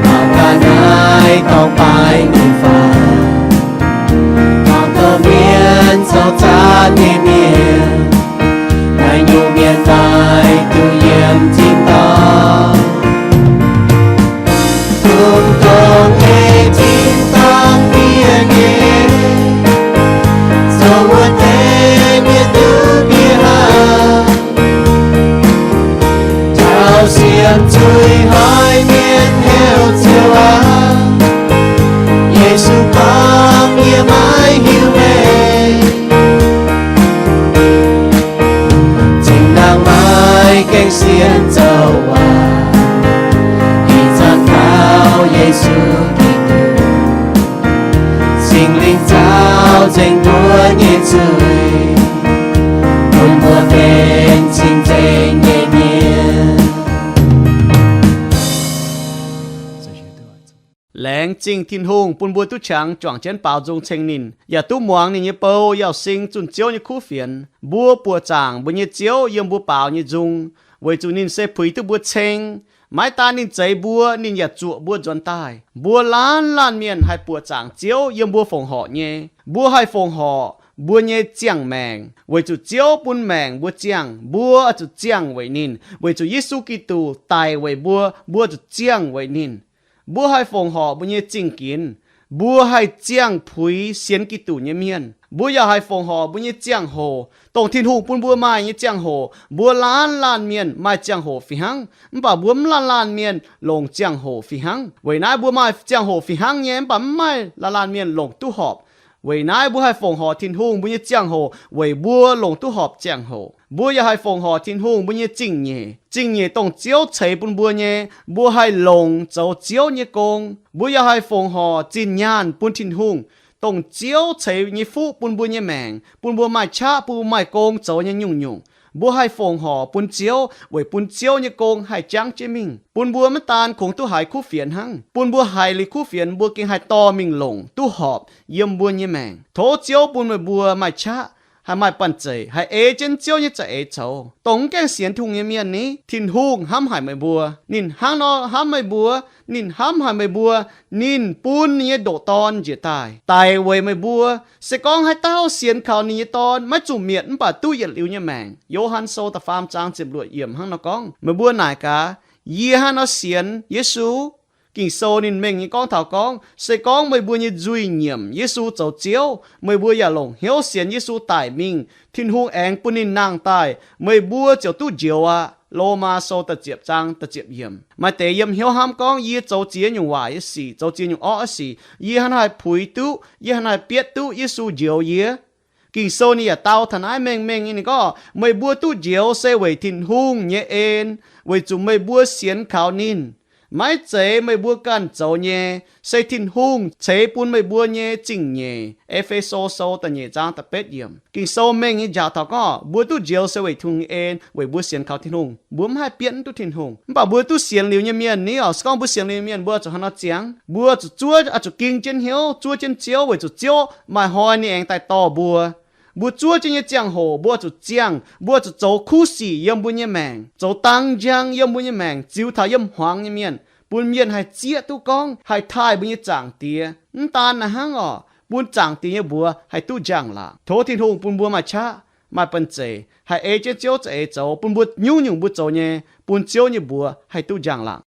mangc gaax naaiv dorngx baaix nyei fai, mangc gaax mienh zoux zaanv nyei mienh, naaiv nyungc mienh maaih duqv yiem tin-dorngh. Kungx dongh ei tin-dorngh bieqc nyei, zoux wuov deix mienh duqv bieqc haic. Taux sienx zuiz hnoi mienh heuc Ziouv aac, Yesu gorngv, yie maiv hiuv meih. Zinh ndaangc maaih gaengh sienx zoux waac, ih zanc taux Yesu Giduc, Singx Lingh caux nzengc mbuo nyei zuiz, bun mbuo benx cing-nzengc nyei mienh. Laengz zingh Tin-Hungh bun mbuo duqv qangx juangc jienv baaux nzung ceng ninh, yaac duqv muangx ninh nyei bou, yaac sing zunh Ziouv nyei kuv fienx. Mbuo buoqc zaangc mbuo nyei Ziouv yiem mbuo baaux nyei nzung, weic zuqc ninh se puix duqv mbuo ceng. Maiv daan ninh zeix mbuo, ninh yaac zuoqc mbuo nzuonx daaih. Mbuo laanh laanh mienh haih buoqc zaangc Ziouv yiem mbuo fongc horc nyei. Mbuo haih fongc horc mbuo nyei ziangh maengc, weic zuqc Ziouv bun maengc mbuo ziangh, mbuo oix zuqc ziangh weic ninh. Weic zuqc Yesu Giduc daic weic mbuo, mbuo zuqc ziangh weic ninh. Mbuo haih fongc horc mbuo nyei zingh ginx, mbuo haih ziangh puix sienx Giduc nyei mienh. Mbuo yaac haih fongc horc mbuo nyei ziangh hoc, dongh Tin-Hungh bun mbuo maaih nyei ziangh hoc. Mbuo laanh laanh mienh maaih ziangh hoc fih hnangv, mv baac mbuo mv laanh laanh mienh longc ziangh hoc fih hnangv. Weic naaiv mbuo maaih ziangh hoc fih hnangv nyei, mv baac mv maaih laanh laanh mienh longc duqv horpc. Weic naaiv mbuo haih fongc horc Tin-Hungh mbuo nyei ziangh hoc weic mbuo longc duqv horpc ziangh hoc. Mbuo yaac haih fongc horc Tin-Hungh mbuo nyei zingh nyeic. Zingh nyeic dongh Ziouv ceix bun mbuo nyei, mbuo haih longc zoux Ziouv nyei gong. Mbuo yaac haih fongc horc zinh nyaanh bun Tin-Hungh, dongh Ziouv ceix nyei fuqv bun mbuo nyei maengc, bun mbuo maaih qaqv, bun mbuo maaih gong zoux nyei nyungc-nyungc. Mbuo haih fongc horc bun Ziouv weic bun Ziouv nyei gong haih jangv jienv mingh, bun mbuo maiv daan kungx duqv haiz kuv fienx hnangv, bun mbuo haiz liuz kuv fienx mbuo gengh haih dorh mingh longc duqv horpc yiem mbuo nyei maengc. Tov Ziouv bun meih mbuo maaih qaqv, haih maaih banh zeic, haih ei jienv Ziouv nyei za'eix zoux, dongh mv gaengh sienx Tin-Hungh nyei mienh ni. Tin-Hungh hnamv haic meih mbuo. Ninh hnangv nor hnamv meih mbuo. Ninh hnamv haic meih mbuo. Ninh bun ninh nyei ndoqc Dorn njiec daaih daic weic meih mbuo. Se gorngv haaix dauh sienx kaux ninh nyei Dorn maiv zuqc mietc mv baac duqv yietc liuz nyei maengc. Yo^han Sou da'faam zaang ziepc luoqc yiemc hnangv nor gorngv. Meih mbuo naaic gaax, yie hnangv nor sienx Yesu? Ging-Sou ninh mengh nyei gorngv taux gorngv, se gorngv meih mbuo nyei nzuih nyiemc Yesu zoux Ziouv, meih mbuo yaac longc hnyouv sienx Yesu daic mingh, Tin-Hungh aengx bun ninh nangh daaih, meih mbuo ziouc duqv njoux aqv. Lomaa Sou da'ziepc zaang da'ziepc yiemc. Maaih deix yiem hnyouv hnamv gorngv, yie zoux ziex nyungc waaic nyei sic, zoux ziex nyungc orqv nyei sic, yie hnangv naaiv haih puix duqv, yie hnangv naaiv haih bietv duqv Yesu njoux yie. Ging-Sou ninh yaac dau taux naaiv mengh mengh nyei, ninh gorngv, meih mbuo duqv njoux se weic Tin-Hungh nyei en, weic zuqc meih mbuo sienx kaux ninh. Maiv zeiz meih mbuo ganh zoux nyei, se Tin-Hungh ceix bun meih mbuo nyei zingh nyeic. E^fe^so Sou da'nyeic zaang da'betv yiemc. Ging-Sou mengh nyei njaaux taux gorngv, mbuo duqv njoux se weic Tin-Hungh nyei en, weic mbuo sienx kaux Tin-Hungh. Mbuo mv haih bietv mv duqv Tin-Hungh. Mv baac mbuo duqv sienx liuz nyei mienh ni oc, se gorngv mbuo sienx liuz nyei mienh, mbuo zuqc hnangv nor ziangx. Mbuo zuqc zuov, oix zuqc ging jienv hnyouv, zuov jienv Ziouv, weic zuqc Ziouv maaih hnoi ninh aengx daaih dorh mbuo. Mbuo zuov jienv nyei ziangh hoc mbuo zuqc ziangh, mbuo zuqc zoux kuv sic yiem mbuo nyei maengc, zoux dang njang yiem mbuo nyei maengc, ziux taux yiem hmuangx nyei mienh, bun mienh haih zieqv duqv gorngv haih taaih mbuo nyei Zaangc Diex. Mv daan naaiv hnangv oc, bun Zaangc Diex nyei mbuox haih duqv njang-laangc. Tov Tin-Hungh bun mbuo maaih qaqv, maaih banh zeic, haih ei jienv Ziouv za'eix zoux, bun mbuo nyungc-nyungc mbuo zoux nyei, bun Ziouv nyei mbuox haih duqv njang-laangc.